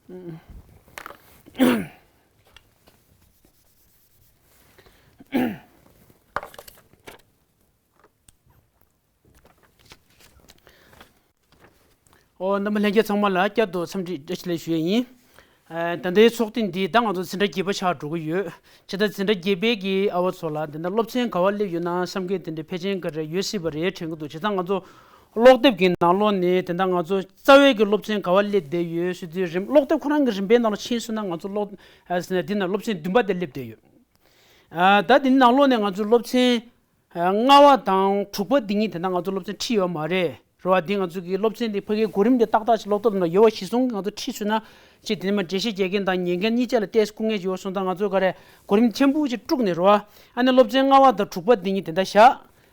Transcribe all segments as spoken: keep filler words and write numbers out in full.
ཨོ། རྣམ་པ་ལྷན་རྒྱས་ཚང་མ་ལ་བསྐྱར་དུ་འཚམས་འདྲི་བཀྲ་ཤིས་བདེ་ལེགས་ཞུ་ཡས་ཡིན། ཨ། ད་ལྟའི་ཚོགས་ཐེངས་འདི་ད་ང་ཚོ་འཛིན་གྲྭ་བརྒྱད་པ་ཆགས་འགྲོ་གི་ཡོད། ཇི་ལྟར་འཛིན་གྲྭ་བརྒྱད་པའི་གི་ཨ་བ་ཚོ་ལ་འདི་འདྲ་སློབ་ཚན་ག་བ་སླེབས་ཡོད་ན་བསམ་མཁན་དེ་འདྲའི་ཕལ་ཆེར་ག་རེ་ཡོད་སྲིད་པ་རེད་དྲན་གི་འདུག་བྱས་ཙང་ང་ཚོ་ཀློག་དེབ་ཀྱི་ནང་ལོགས་ནས་དེ་འདྲ་ང་ཚོ་རྩ་བའི་གི་སློབ་ཚན་ག་བ་སླེབས་བསྡད་ཡོད་ཟེར་དུས་རིམ། ཀློག་དེབ་ཁོ་རང་གི་རིམ་པའི་ནང་ལ་ཕྱིན་སོང་ན་ང་ཚོ་ཀློག་ཨ་ཟེར་ན་འདི་ན་སློབ་ཚན་བདུན་པ་དེ་སླེབས་བསྡད་ཡོད། ཨ། ད་འདི་ནང་ལོགས་ནས་ང་ཚོ་སློབ་ཚན་ཨ། ལྔ་པ་དང་དྲུག་པ་འདི་གཉིས་དེ་འདྲ་ང་ཚོ་སློབ་ཚན་ཁྲིད་ཡོད་མ་རེད། རེད་བ། འདི་ང་ཚོ་གི་སློབ་ཚན་འདི་ཕ་གིའི་གོ་རིམ་འདི་ཏག་ཏག་ཅིག་ཀློག་དེབ་ནང་ཡོད་པ་གཞིར་བཟུང་གི་ང་ཚོ་ཁྲིད་ཚུད་ན་ཅིག་དེ་ནས་མར་འགྲེལ་བཤད་རྒྱག་མཁན་དང་ཉན་མཁན་གཉིས་ཆ་ལ་ཏོག་ཙམ་སྐུ་ངལ་ཅིག་ཡོད་སོང་ཙང་ང་ཚོ་ག་རེ་གོ་རིམ་ཆེན་པོ་ཅིག་དཀྲུགས་ནས། རེད་བ། ཨ་ནི་སློབ་ཚན་ལྔ་པ་དང་དྲུག་པ་འདི་གཉིས་དེ་འདྲ་བཞག་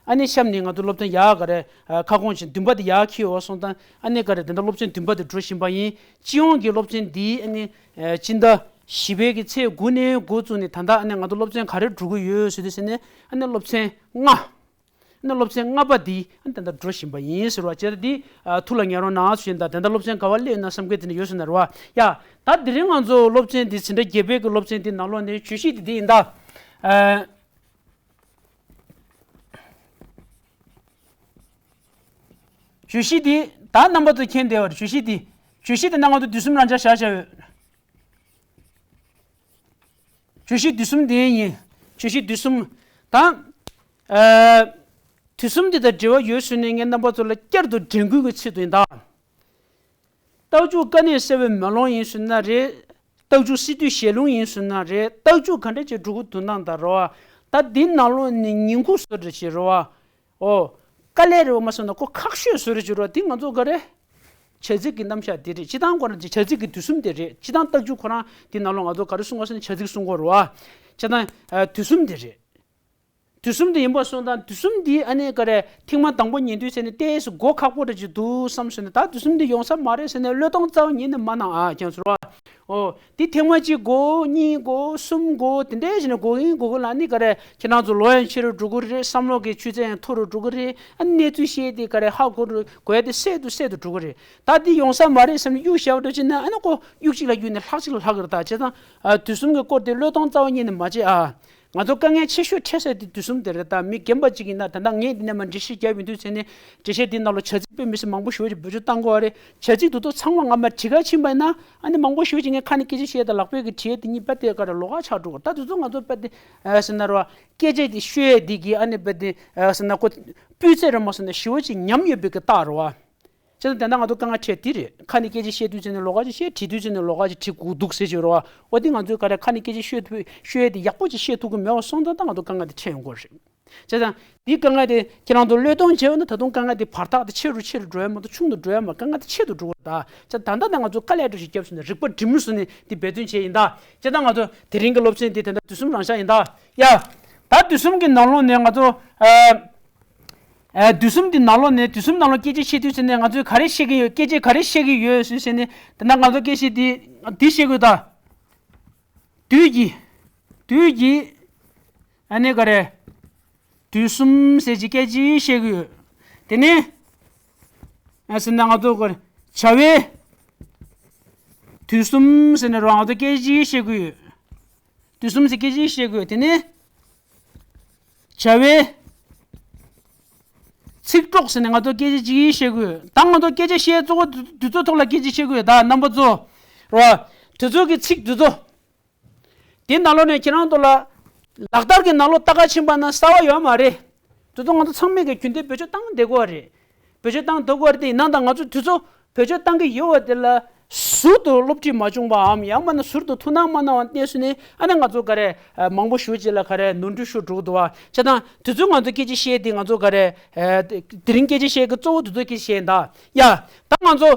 ཨ་ནི་གཤམ་ནས་ང་ཚོ་སློབ་ཚན་ཡག་ག་རེ་ཨ། ཁ་སྐོང་ཅིག་བདུན་པ་དེ་ཡག་འཁྱེར་ཡོད་སོང་ཙང་ཨ་ནི་ག་རེ་དེ་འདྲ་སློབ་ཚན་བདུན་པ་དེ་འགྲོ་བཞིན་པ་ཡིན། སྤྱི་ཡོངས་ཀྱི་སློབ་ཚན་འདི་ཨ་ནི་ཨ། སྤྱི་ཟླ་བཞི་པའི་གི་ཚེས་དགུ་ནས་འགོ་བཙུགས་ནས་ད་ལྟ་ཨ་ནི་ང་ཚོ་སློབ་ཚན་ག་རེ་འགྲོ་གི་ཡོད་ཟེར་དུས་ཟེར་ནས་ཨ་ནི་སློབ་ཚན་ལྔ། ཨ་ནི་སློབ་ཚན་ལྔ་པ་འདི་ཨ་ནི་ད་ལྟ་འགྲོ་བཞིན་པ་ཡིན་ཟེར་བ་བྱས་ཏེ། ཨ། ཐུགས་ལ་ཉར་རོགས་གནང་ཞུ་ཡིན། ད་དེ་འདྲ་སློབ་ཚན་ག་བ་སླེབས་ཡོད་ན་བསམ་མཁན་དེ་འདྲ་ཡོད་ཟེར་ན། རེད་བ། ཡ། ད་དེ་རིང་ང་ཚོ་སློབ་ཚན་འདི་འཛིན་གྲྭ་བརྒྱད་པའི་གི་སློབ་ཚན་འདི་ནང་ལོགས་ནས་བརྗོད་གཞི་འདི་འདི་ཡིན་ད། ཨ། བརྗོད་གཞི་འདི་ད་རྣམ་པ་ཚོ་མཁྱེན་བསྡད་པ་རེད། བརྗོད་གཞི་འདི། བརྗོད་གཞི་འདི་ནང་ང་ཚོ་དུས་གསུམ་རང་འཇགས་བཞག་བཞག་ཡོད། བརྗོད་གཞི་དུས་གསུམ་དེ་ཡིན། བརྗོད་གཞི་དུས་གསུམ། ད། ཨ། དུས་གསུམ་དེ་དང་འབྲེལ་བ་ཡོད་ཟེར་ནས་ངས་རྣམ་པ་ཚོ་ལ་བསྐྱར་དུ་དྲན་སྐུལ་གྱི་ཚུལ་དུ་ཡིན་ད། རྟགས་འཇུག་དཀའ་གནད་གསལ་བའི་མེ་ལོང་ཡིན་ཟེར་ན་རེད། རྟགས་འཇུག་སི་ཏུའི་ཞལ་ལུང་ཡིན་ཟེར་ན་རེད། རྟགས་འཇུག་ག་འདྲ་ཅིག་འགྲོ་གི་འདུག་ན་ད། རེད་བ། ད་འདི་ནང་ལོགས་ནས་ཉིང་ཁུ་བཟོ་འདྲ་ཞིག། རེད་བ། ཨོ། དཀའ་ལས་རེད་བ་མ་སོང་ན་ཁོ་ཁག་ཤོས་བཟོ་འདྲ་ཞིག་རེད་བ། འདི་ང་ཚོ་ག་རེ། བྱ་ཚིག་གི་རྣམ་གཞག་འདི་རེད། སྤྱིར་བཏང་ཁོ་རང་བྱ་ཚིག་གི་དུས་གསུམ་དེ་རེད། སྤྱིར་བཏང་རྟགས་འཇུག་ཁོ་རང་འདི་ནང་ལོགས་ང་ཚོ་ག་རེ་གསུང་བ་ཟེར་ན་བྱ་ཚིག་གསུང་གི་རེད་བ། སྤྱིར་བཏང་ཨ། དུས་གསུམ་དེ་རེད། དུས་གསུམ་དེ་ཡིན་པ་སོང་ཙང་དུས་གསུམ་འདི་ཨ་ནི་ག་རེ་ཐེངས་མ་དང་པོ་ཉན་དུས་ཟེར་ནས་ཏོག་ཙམ་གོ་ཁག་པོ་འདྲ་ཅིག་འདུག་བསམ་སོང་ནས། ད་དུས་གསུམ་འདི་ཡོང་ས་མ་རེད་ཟེར་ནས་བློས་གཏོང་རྩ་བ་ཉིད་ནས་མ་གནང་ཨ། ཁྱེད་ཚོ། ཨོ། འདི་ཐེངས་མ་གཅིག་གོ། གཉིས་གོ། གསུམ་གོ། དེ་འདྲ་བྱས་ནས་གོ་གིན་གོ་གིན་ལ་ཨ་ནི་ག་རེ་ཁྱེད་རང་ཚོ་ལོ་ཡང་ཆེ་རུ་འགྲོ་གི་རེད། བསམ་བློ་གི་ཆུ་ཚད་ཡང་མཐོ་རུ་འགྲོ་གི་རེད། ཨ་ནི་གནས་ཚུལ་བཤད་དེ་ག་རེ་ཧ་གོ་རུ་གོ་ཡ་དེ་གསལ་དུ་གསལ་དུ་འགྲོ་གི་རེད། ད་འདི་ཡོང་ས་མ་རེད་བསམ་ནས་གཡུག་བཞག་པ་འདྲ་བྱས་ན་ཨ་ནི་ཁོ་གཡུག་གཅིག་ལ་གཡུག་ནས་ལྷག་གཅིག་ལ་ལྷག་གི་རེད། ད་བྱས་ཙང་ཨ། དུས་གསུམ་གྱི་སྐོར་དེ་བློས་གཏོང་རྩ་བ་ཉིད་ནས་མ་བྱེད་ཨ། ང་ཚོ་དཀའ་ངལ་ཆེ་ཤོས་འཕྲད་ས་དེ་དུས་གསུམ་དེ་རེད། ད་མི་རྒན་པ་གཅིག་ཡིན་ན་ད་ལྟ་ངས་འདི་ནས་མར་འགྲེལ་བཤད་རྒྱབ་ཡོང་དུས་ཚེ་ནས་འགྲེལ་བཤད་འདི་ནང་ལ་བྱ་ཚིག་དཔེ་མི་སྲིད་མང་པོ་ཞེ་པོ་ཅིག་བེད་སྤྱོད་བཏང་དགོས་པ་རེད། བྱ་ཚིག་དེ་ཚོ་ཚང་མ་ང་མར་བྲིས་ཁ་ཕྱིན་པ་ཡིན་ན་ཨ་ནི་མང་པོ་ཞེ་པོ་ཅིག་ངས་ཁ་ནས་སྐད་ཆ་བཤད་དང་ལག་པས་ཀྱི་བྲིས་ཡས་དེ་གཉིས་རྦད་དེ་ག་རེ་ལོགས་ཀ་ཆགས་འགྲོ་གི་རེད། ད་དེ་ཚོ་ང་ཚོ་རྦད་དེ་ཨ་ཟེར་ན་རེད་བ། སྐད་ཆ་དེ་ཤོད་ཡས་དེ་གི་ཨ་ནི་རྦད་དེ་ཨ་ཟེར་ན་ཁོ་སྤུས་ཚད་རེད་མ་སོང་ན་ཞེ་པོ་ཅིག་ཉམས་ཡོད་པའི་གི་རྟགས་རེད་བ། བྱས་ཙང་དེ་འདྲ་ང་ཚོ་དཀའ་ངལ་འཕྲད་དེ་རེད། ཁ་ནས་སྐད་ཆ་བཤད་དུས་ཚོད་ནས་ལོགས་ཀ་ཅིག་བཤད། བྲིས་དུས་ཚོད་ནས་ལོགས་ཀ་ཅིག་བྲིས་དགོས་འདུག་ཟེར་གྱི་རེད་བ། འོ་དེ་ང་ཚོས་ག་རེ་ཁ་ནས་སྐད་ཆ་ཤོད་ཐུབ་ཤོད་ཡས་དེ་ཡག་པོ་ཅིག་བཤད་ཐུབ་ཀྱི་མེད་པ་སོང་ཙང་ད་ང་ཚོ་དཀའ་ངལ་དེ་འཕྲད་ཡོང་གི་རེད། བྱས་ཙང་འདིའི་དཀའ་ངལ་དེ་ཁྱེད་རང་ཚོ་བློས་གཏོང་བྱས་པ་ན་ད་དུང་དཀའ་ངལ་དེ་བར་ཐག་དེ་ཆེ་རུ་ཆེ་རུ་འགྲོ་ཡ་མ་གཏོགས་ཆུང་དུ་འགྲོ་ཡ་མ། དཀའ་ངལ་དེ་ཆེ་རུ་འགྲོ་གི་རེད་ད། བྱས་ཙང་ད་ལྟ་ནས་ང་ཚོ་དཀའ་ལས་འགྲོ་ཞིག་བརྒྱབ་སོང་ནས་རིག་པ་སྒྲིམ་སོང་ནས་འདི་འབད་བརྩོན་བྱས་ཡིན་ད། བྱས་ཙང་ང་ཚོ་དེ་རིང་གི་སློབ་ཚན་འདི་ད་ལྟ་དུས་གསུམ་རང་འཇགས་ཡིན་ད། ཡ། ད་དུས་གསུམ་གྱི་ནང་ལོགས་ནས་ང་ཚོ་ཨ། ཨ། དུས་གསུམ་འདི་ནང་ལོགས་ནས་དུས་གསུམ་ནང་ལོགས་སྐད་ཆ་བཤད་དུས་ཚེ་ནས་ང་ཚོས་ག་རེ་བཤད་ཀྱི་ཡོད། སྐད་ཆ་ག་རེ་བཤད་ཀྱི་ཡོད་ཟེར་ཟེར་ནས་ད་ལྟ་ང་ཚོ་སྐད་ཆ་འདི་འདི་བཤད་དགོས་ད། དུས་ཀྱི། དུས་ཀྱི། ཨ་ནི་ག་རེ། དུས་གསུམ་ཟེར་གྱི་སྐད་ཆ་བཤད་ཀྱི་ཡོད། དེ་ནས་ཨ་ཟེར་ན་ང་ཚོ་ག་རེ། བྱ་བའི་དུས་གསུམ་ཟེར་ནས་རོ་ང་ཚོ་སྐད་ཆ་བཤད་ཀྱི་ཡོད། དུས་གསུམ་ཟེར་སྐད་ཆ་བཤད་དགོས། དེ་ནས་བྱ་བའི་ཚིག་གྲོགས་ཟེར་ནས་ང་ཚོ་སྐད་ཆ་ཅིག་བཤད་དགོས། ད་ང་ཚོ་སྐད་ཆ་བཤད་གཙོ་བོ་དུས་ཚོད་ཐོག་ལ་སྐད་ཆ་བཤད་དགོས། ད་རྣམ་པ་ཚོ་རོ། དུས་ཚོད་ཀྱི་ཚིག་དུས་ཚོད་དེ་ནང་ལོགས་ནས་ཁྱེད་རང་ཚོ་ལ་ལག་བསྟར་གྱི་ནང་ལོགས་ལྟ་ག་ཕྱིན་པ་ན་གསར་བ་ཡོད་མ་རེད། དེ་ཚོ་ང་ཚོ་ཚང་མས་ཀྱི་རྒྱུན་ལྡན་བེད་སྤྱོད་བཏང་བསྡད་དགོས་པ་རེད། བེད་སྤྱོད་བཏང་བསྡད་དགོས་པ་རེད། དེ་ཡིན་ན་ད་ང་ཚོ་དུས་ཚོད་བེད་སྤྱོད་བཏང་གི་ཡོད་པ་དེ་ལ་ཟུར་དུ་སློབ་ཁྲིད་མ་བྱུང་བའམ་ཡང་མིན་ན་ཟུར་དུ་ཐུགས་སྣང་མ་གནང་བ་གནས་ཚུལ་ནི་ཨ་ནི་ང་ཚོ་ག་རེ་མང་པོ་ཞེ་ཅིག་ལ་ག་རེ་ནོར་འཁྲུལ་ཤོར་འགྲོ་གི་འདུག་བ། བྱས་ཙང་དུས་ཚོད་ང་ཚོ་སྐད་ཆ་བཤད་དེ་ང་ཚོ་ག་རེ་དེ་རིང་སྐད་ཆ་བཤད་ཀྱི་གཙོ་བོ་དུས་ཚོད་སྐད་ཆ་བཤད་ཡིན་ད། ཡ། ད་ང་ཚོ་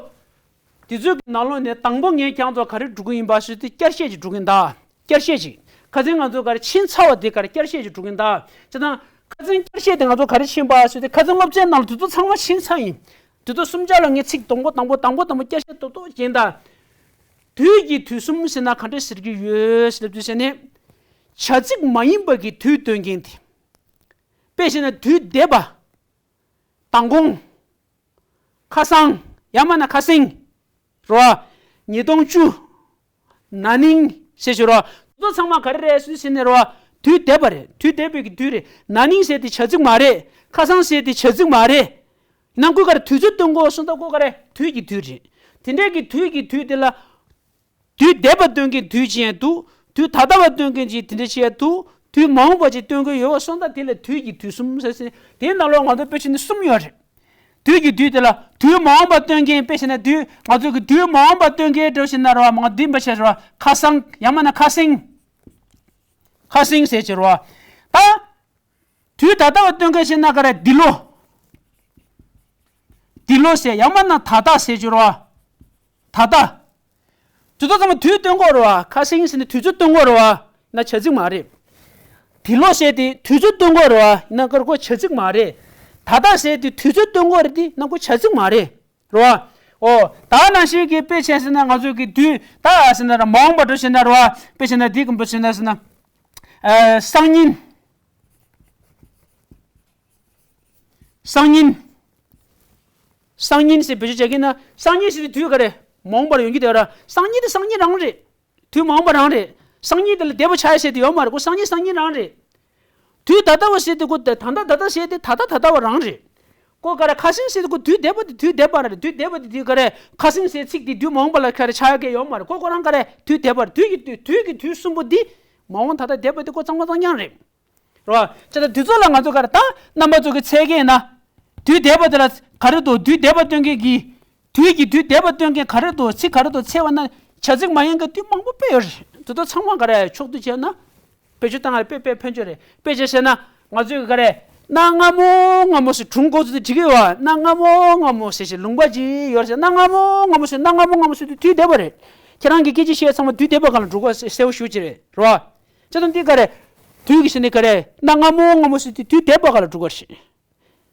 དུས་ཚོད་ཀྱི་ནང་ལོགས་ནས་དང་པོ་ངས་ཁྱེད་ཚོ་ག་རེ་སྒྲུག་གི་ཡིན་པ་ཞུས་ཏེ་བསྐྱར་བཤད་ཅིག་སྒྲུག་གི་ཡིན་ད། བསྐྱར་བཤད་ཅིག་ཁ་སང་ང་ཚོ་ག་རེ་ཕྱིན་ཚར་བ་དེ་ག་རེ་བསྐྱར་བཤད་ཅིག་སྒྲུག་གི་ཡིན་ད། བྱས་ཙང་ཁ་སང་བསྐྱར་བཤད་དེ་ང་ཚོ་ག་རེ་ཕྱིན་པ་ཞུས་ཏེ་ཁ་སང་སློབ་ཚན་ནང་ལ་དུས་ཚོད་ཚང་མ་ཕྱིན་ཚར་ཡིན། དུས་ཚོད་གསུམ་ཆ་ལ་ངས་ཚིག་དང་པོ་དང་པོ་དང་པོ་དང་པོ་བསྐྱར་བཤད་ཏོག་ཏོག་བྱས་ཡིན་ད། དུས་ཀྱི་དུས་གསུམ་ཟེར་ན་ག་འདྲ་ཟེར་གྱི་ཡོད་ཟེར་དུས་ཟེར་ནས། བྱ་ཚིག་མ་ཡིན་པ་གི་དུས་སྟོན་མཁན་དེ། དཔེ་བྱས་ན་དུས་འདས་པ། མདང་དགོང་། ཁ་སང་། ཡང་མིན་ན་ཁ་སང་། རོ། ཉིས་སྟོང་བཅུ། ན་ནིང་ཟེར་ཞུ་རོ། དེ་ཚོ་ཚང་མ་ག་རེ་རེད་ཟེར་ཟེར་ནས་རོ། དུས་འདས་པ་རེད། དུས་འདས་པའི་གི་དུས་རེད། ན་ནིང་ཟེར་དེ་བྱ་ཚིག་མ་རེད། ཁ་སང་ཟེར་དེ་བྱ་ཚིག་མ་རེད། ནང་ཁུལ་ག་རེ་དུས་ཚོད་སྟོན་གོ་སོང་ད་ཀོ་ག་རེ་དུས་ཀྱི་དུས་རེད། དེ་འདྲའི་གི་དུས་ཀྱི་དུས་དེ་ལ། དུས་འདས་པ་སྟོན་མཁན་དུས་ཅན་དུ། དུས་ད་ལྟ་བ་སྟོན་མཁན་ཅིག་དེ་འདྲ་བྱས་དུ། དུས་མ་འོངས་པ་ཅིག་སྟོན་གྱི་ཡོད་པ་སོང་ད་དེ་ལ་དུས་ཀྱི་དུས་གསུམ་ཟེར་ཟིན་དེའི་ནང་ལོགས་ང་ཚོ་དཔེ་ཆ་ནི་གསུམ་ཡོད་རེད། དུས་ཀྱི་དུས་དེ་ལ་དུས་མ་འོངས་པ་སྟོན་མཁན་དཔེ་བྱས་ན་དུས་ང་ཚོ་གི་དུས་མ་འོངས་པ་སྟོན་མཁན་འགྲོ་བཞིན་ན་རོ་མ་འདི་འབའ་བྱས་རོ་ཁ་སང་ཡང་མ་ན་ཁ་སེང་། ཁ་སེང་ཟེར་བྱས་རོ། ད། དུས་ད་ལྟ་བ་སྟོན་མཁན་བྱས་ན་ག་རེ་འདི་ལོ། འདི་ལོ་ཟེར་ཡང་མ་ན་ད་ལྟ་ཟེར་བྱས་རོ། ད་ལྟ། དུས་ཚོད་ཚང་མ་དུས་སྟོན་གོ་རོ་བ། ཁ་སེང་ཟེར་ནས་དུས་ཚོད་སྟོན་གོ་རོ་བ། ན་བྱ་ཚིག་མ་རེད། འདི་ལོ་ཟེར་དེ་དུས་ཚོད་སྟོན་གོ་རོ་བ། ན་ཀར་གོ་བྱ་ཚིག་མ་རེད། ད་ལྟ་ཟེར་དེ་དུས་ཚོད་སྟོན་གོ་རེད་དེ་ན་ཀོ་བྱ་ཚིག་མ་རེད། རོ་བ། ཨོ། ད་ནང་བཞིན་གྱི་དཔེ་བྱས་ཟེར་ན་ང་ཚོ་གི་དུས་ད་ཟེར་ན་ར་མ་འོངས་པ་འགྲོ་ཟེར་ན་རོ་བ། དཔེ་བྱས་ན་འདི་གམ་པོ་ཟེར་ན་ཟེར་ན། ཨ། སང་ཉིན། སང་ཉིན། སང་ཉིན་ཟེར་བེད་སྤྱོད་བྱ་གི་ན་སང་ཉིན་ཟེར་དུས་ག་རེ་མ་འོངས་པར་ཡོང་གི་དེ་ར་སང་ཉིན་དེ་སང་ཉིན་རང་རེད། དུས་མ་འོངས་པ་རང་རེད། སང་ཉིན་དེ་ལ་འདས་པ་ཆགས་ཡ་ཟེར་དེ་ཡོད་མ་རེད་ཁོ་སང་ཉིན་སང་ཉིན་རང་རེད། དུས་ད་ལྟ་བ་ཟེར་དེ་ཁོ་ད་ད་ད་ད་ཟེར་དེ་ད་ད་ད་ལྟ་བ་རང་རེད། ཁོ་ག་རེ་ཁ་སང་ཟེར་དེ་ཁོ་དུས་འདས་པ་དེ་དུས་འདས་པ་རེད་དུས་འདས་པ་དེ་དུས་ག་རེ་ཁ་སང་ཟེར་ཚིག་དེ་དུས་མ་འོངས་པ་ལ་ག་རེ་ཆགས་ཡ་གི་ཡོད་མ་རེད་ཁོ་ཁོ་རང་ག་རེ་དུས་འདས་པ་རེད་དུས་ཀྱི་དུས་དུས་ཀྱི་དུས་གསུམ་པོ་འདི་མ་འོངས་ད་ལྟ་འདས་པ་དེ་ཁོ་ཚང་མ་ཚང་མཉམ་རེད། རོ། ཅེ་ད་དུས་ཚོད་ལ་ང་ཚོ་ག་རེ་ད་རྣམ་པ་ཚོ་གི་ཚད་ཀྱི་ན། དུས་འདས་པ་དེ་ལ་ག་རེ་འདུག་དུས་འདས་པ་སྟོན་མཁན་གྱི། དུས་ཀྱི་དུས་འདས་པ་སྟོན་མཁན་ག་རེ་འདུག་ཚིག་ག་རེ་འདུག་ཚེ་བ་ན་བྱ་ཚིག་མ་ཡིན་མཁན་དུས་མང་པོ་དཔེ་ཡོད་རེད། དུས་ཚོད་ཚང་མ་ག་རེ་ཕྱོགས་བསྡུས་བྱས་ན། དཔེ་ཆ་བཏང་བ་དཔེ་དཔེ་ཕན་ཆོད་རེད། དཔེ་ཆ་བཤད་ན་ང་ཚོས་ག་རེ། གནའ་སྔ་མོ་སྔ་མོ་ཟེར་སྒྲུང་འགོ་ཚུགས་དུས་འགྲིག་གི་ཡོད་བ། གནའ་སྔ་མོ་སྔ་མོ་ཟེར་ཞེས་ལུང་པ་ཅིག་ཡོད་རེད་ཟེར། གནའ་སྔ་མོ་སྔ་མོ་ཟེར་གནའ་སྔ་མོ་སྔ་མོ་ཟེར་དུས་དུས་འདས་པ་རེད། ཁྱེད་རང་གི་སྐད་ཆ་བཤད་ཚང་མ་དུས་འདས་པ་གང་ལ་འགྲོ་ག་གསལ་པོ་ཞུ་ཅི་རེད་རོ། ཅེ་ད་འདི་ག་རེ། དུས་ཀྱི་ཟེར་ནས་ག་རེ། གནའ་སྔ་མོ་སྔ་མོ་ཟེར་དུས་དུས་འདས་པ་གང་ལ་འགྲོ་ག་རེད།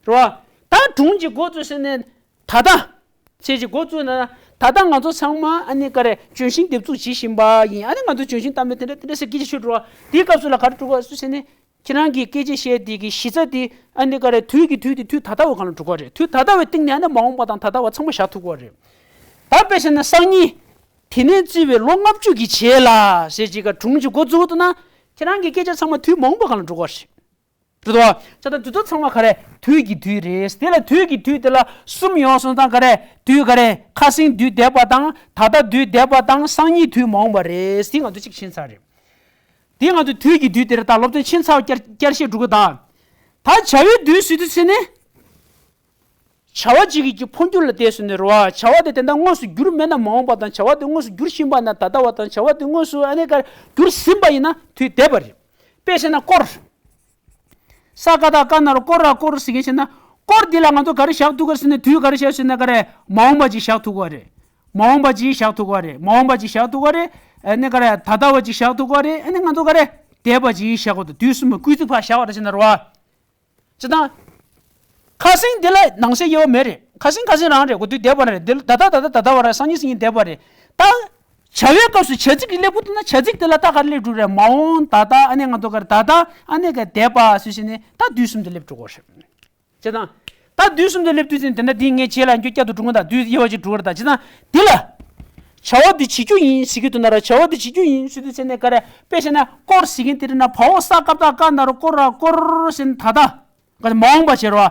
རེད་བ། ད་སྒྲུང་གི་འགོ་བཙུགས་ཟེར་ནས་ད་ལྟ། ཚེས་ཀྱི་འགོ་བཙུགས་ན་ད་ལྟ་ང་ཚོ་ཚང་མ་ཨ་ནི་ག་རེ་ལྗོན་ཤིང་འདེབས་འཛུགས་བྱེད་བཞིན་པ་ཡིན། ཨ་ནི་ང་ཚོ་ལྗོན་ཤིང་བཏབ་ནས་དེ་འདྲ་དེ་འདྲ་ཟེར་སྐད་ཆ་ཤོད་འགྲོ་བ་དེའི་སྐབས་སུ་ལ་ག་རེ་འགྲོ་ག་སུ་ཟེར་ནས་ཁྱེད་རང་གིས་སྐད་ཆ་བཤད་དེ་གི་གཞི་རྩ་དེ་ཨ་ནི་ག་རེ་དུས་ཀྱི་དུས་དེ་དུས་ད་ལྟ་བ་གང་ལ་འགྲོ་ག་རེད། དུས་ད་ལྟ་བའི་སྟེང་ནས་ཨ་ནི་མ་འོངས་པ་དང་ད་ལྟ་བ་ཚང་མ་བཞག་ཐུབ་ག་རེད། ད་དཔེ་བཤད་ན་སང་ཉིན་དེ་ནས་བརྩིས་པའི་ལོ་ལྔ་བཅུ་གི་རྗེས་ལ་ཟེར་ཅིག་ག་སྒྲུང་གི་འགོ་བཙུགས་འདུག་ན་ཁྱེད་རང་གི་སྐད་ཆ་ཚང་མ་དུས་མ་འོངས་པ་གང་ལ་འགྲོ་ག་རེད། རེད་དོ། ཅེ་ད་དུས་ཚོད་ཚང་མ་ག་རེ་དུས་ཀྱི་དུས་རེད། དེ་ལ་དུས་ཀྱི་དུས་དེ་ལ་གསུམ་ཡོང་སོང་ཙང་ག་རེ་དུས་ག་རེ་ཁ་སང་དུས་འདས་པ་དང་ད་ལྟ་དུས་འདས་པ་དང་སང་ཉིན་དུས་མ་འོངས་པ་རེད། དེ་ང་ཚོ་གཅིག་ཕྱིན་ཚར་རེད། དེ་ང་ཚོ་དུས་ཀྱི་དུས་དེ་རེད་ད་སློབ་ཚན་ཕྱིན་ཚར་བསྐྱར་བསྐྱར་བཤད་འགྲོ་གི་ད། ད་བྱ་བའི་དུས་ཟེར་དུས་ཚེ་ནི། བྱ་བ་གཅིག་གི་འཕོ་འགྱུར་ལ་བལྟས་ཟེར་ནས་རེད་བ། བྱ་བ་དེ་དེ་འདྲ་དངོས་སུ་འགྱུར་མེད་ན་མ་འོངས་པ་དང་བྱ་བ་དེ་དངོས་སུ་འགྱུར་བཞིན་པ་ན་ད་ལྟ་བ་དང་བྱ་བ་དེ་དངོས་སུ་ཨ་ནི་ག་འགྱུར་ཟིན་པ་ཡིན་ན་དུས་འདས་པ་རེད། དཔེ་བྱས་ན་སྐོར། ས་ཀ་བཏགས་སྐ་ན་རོ་སྐོ་ར་སྐོར་ཟེར་མཁན་བྱས་ན་སྐོར་འདི་ལ་ང་ཚོ་ག་རེ་བཞག་ཐུབ་ག་ཟེར་ན་དུས་ག་རེ་བཞག་ཟེར་ན་ག་རེ་མ་འོངས་པ་ཅིག་བཞག་ཐུབ་ག་རེད། མ་འོངས་པ་ཅིག་བཞག་ཐུབ་ག་རེད། མ་འོངས་པ་ཅིག་བཞག་ཐུབ་ག་རེད། ཨ་ནི་ག་རེ་ད་ལྟ་བ་ཅིག་བཞག་ཐུབ་ག་རེད། ཨ་ནི་ང་ཚོ་ག་རེ་འདས་པ་ཅིག་བཞག་གོ་ད་དུས་གསུམ་སྐུལ་ཚིག་ཕར་བཞག་པ་རེད་ཟེར་ན་རོ། ཅེ་ད། ཁ་སང་འདི་ལ་ནང་གསེས་དབྱེ་བ་མེད་རེད། ཁ་སང་ཁ་སང་རང་རེད་གོ་དུས་འདས་པ་རེད། འདི་ལ་ད་ལྟ་ད་ལྟ་ད་ལྟ་བ་རེད། སང་ཉིན་སང་ཉིན་འདས་པ་རེད། ད། བྱ་བའི་སྐབས་སུ་བྱ་ཚིག་གི་སླེབས་པོ་དེ་ན་བྱ་ཚིག་དེ་ལ་ད་ག་རེ་སླེབས་འགྲོ་རེད། མ་འོངས་ད་ལྟ་ཨ་ནི་ང་ཚོ་ག་རེ་ད་ལྟ་ཨ་ནི་ག་འདས་པ་སུ་ཞིག་ནི་ད་དུས་གསུམ་དུ་སླེབས་འགྲོ་གོ་རེད། ཅེ་ད། ད་དུས་གསུམ་དུ་སླེབས་དུས་ཙམ་དེ་འདྲ་འདི་ངས་བྱེད་ལ་འགྱོ་བསྐྱར་དུ་འགྲོ་གི་ད་དུས་དབྱེ་བ་ཅིག་འགྲོ་གི་རེད་ད་ཅེ་ད། འདི་ལ། བྱ་བ་འདི་བྱེད་རྒྱུ་ཡིན་ཟེར་གྱི་འདུག་ན་ར་བྱ་བ་འདི་བྱེད་རྒྱུ་ཡིན་ཟེར་དུས་ཚེ་ནས་ག་རེ་དཔེ་བྱས་ན་སྐོར་ཟེར་མཁན་དེ་རེད་ན་བ་འོག་ས་ཀ་བཏགས་སྐ་ན་རོ་སྐོ་ར་སྐོར་ཟེར་ནས་ད་ལྟ། ག་རེ་མ་འོངས་པ་བྱེད་རོ།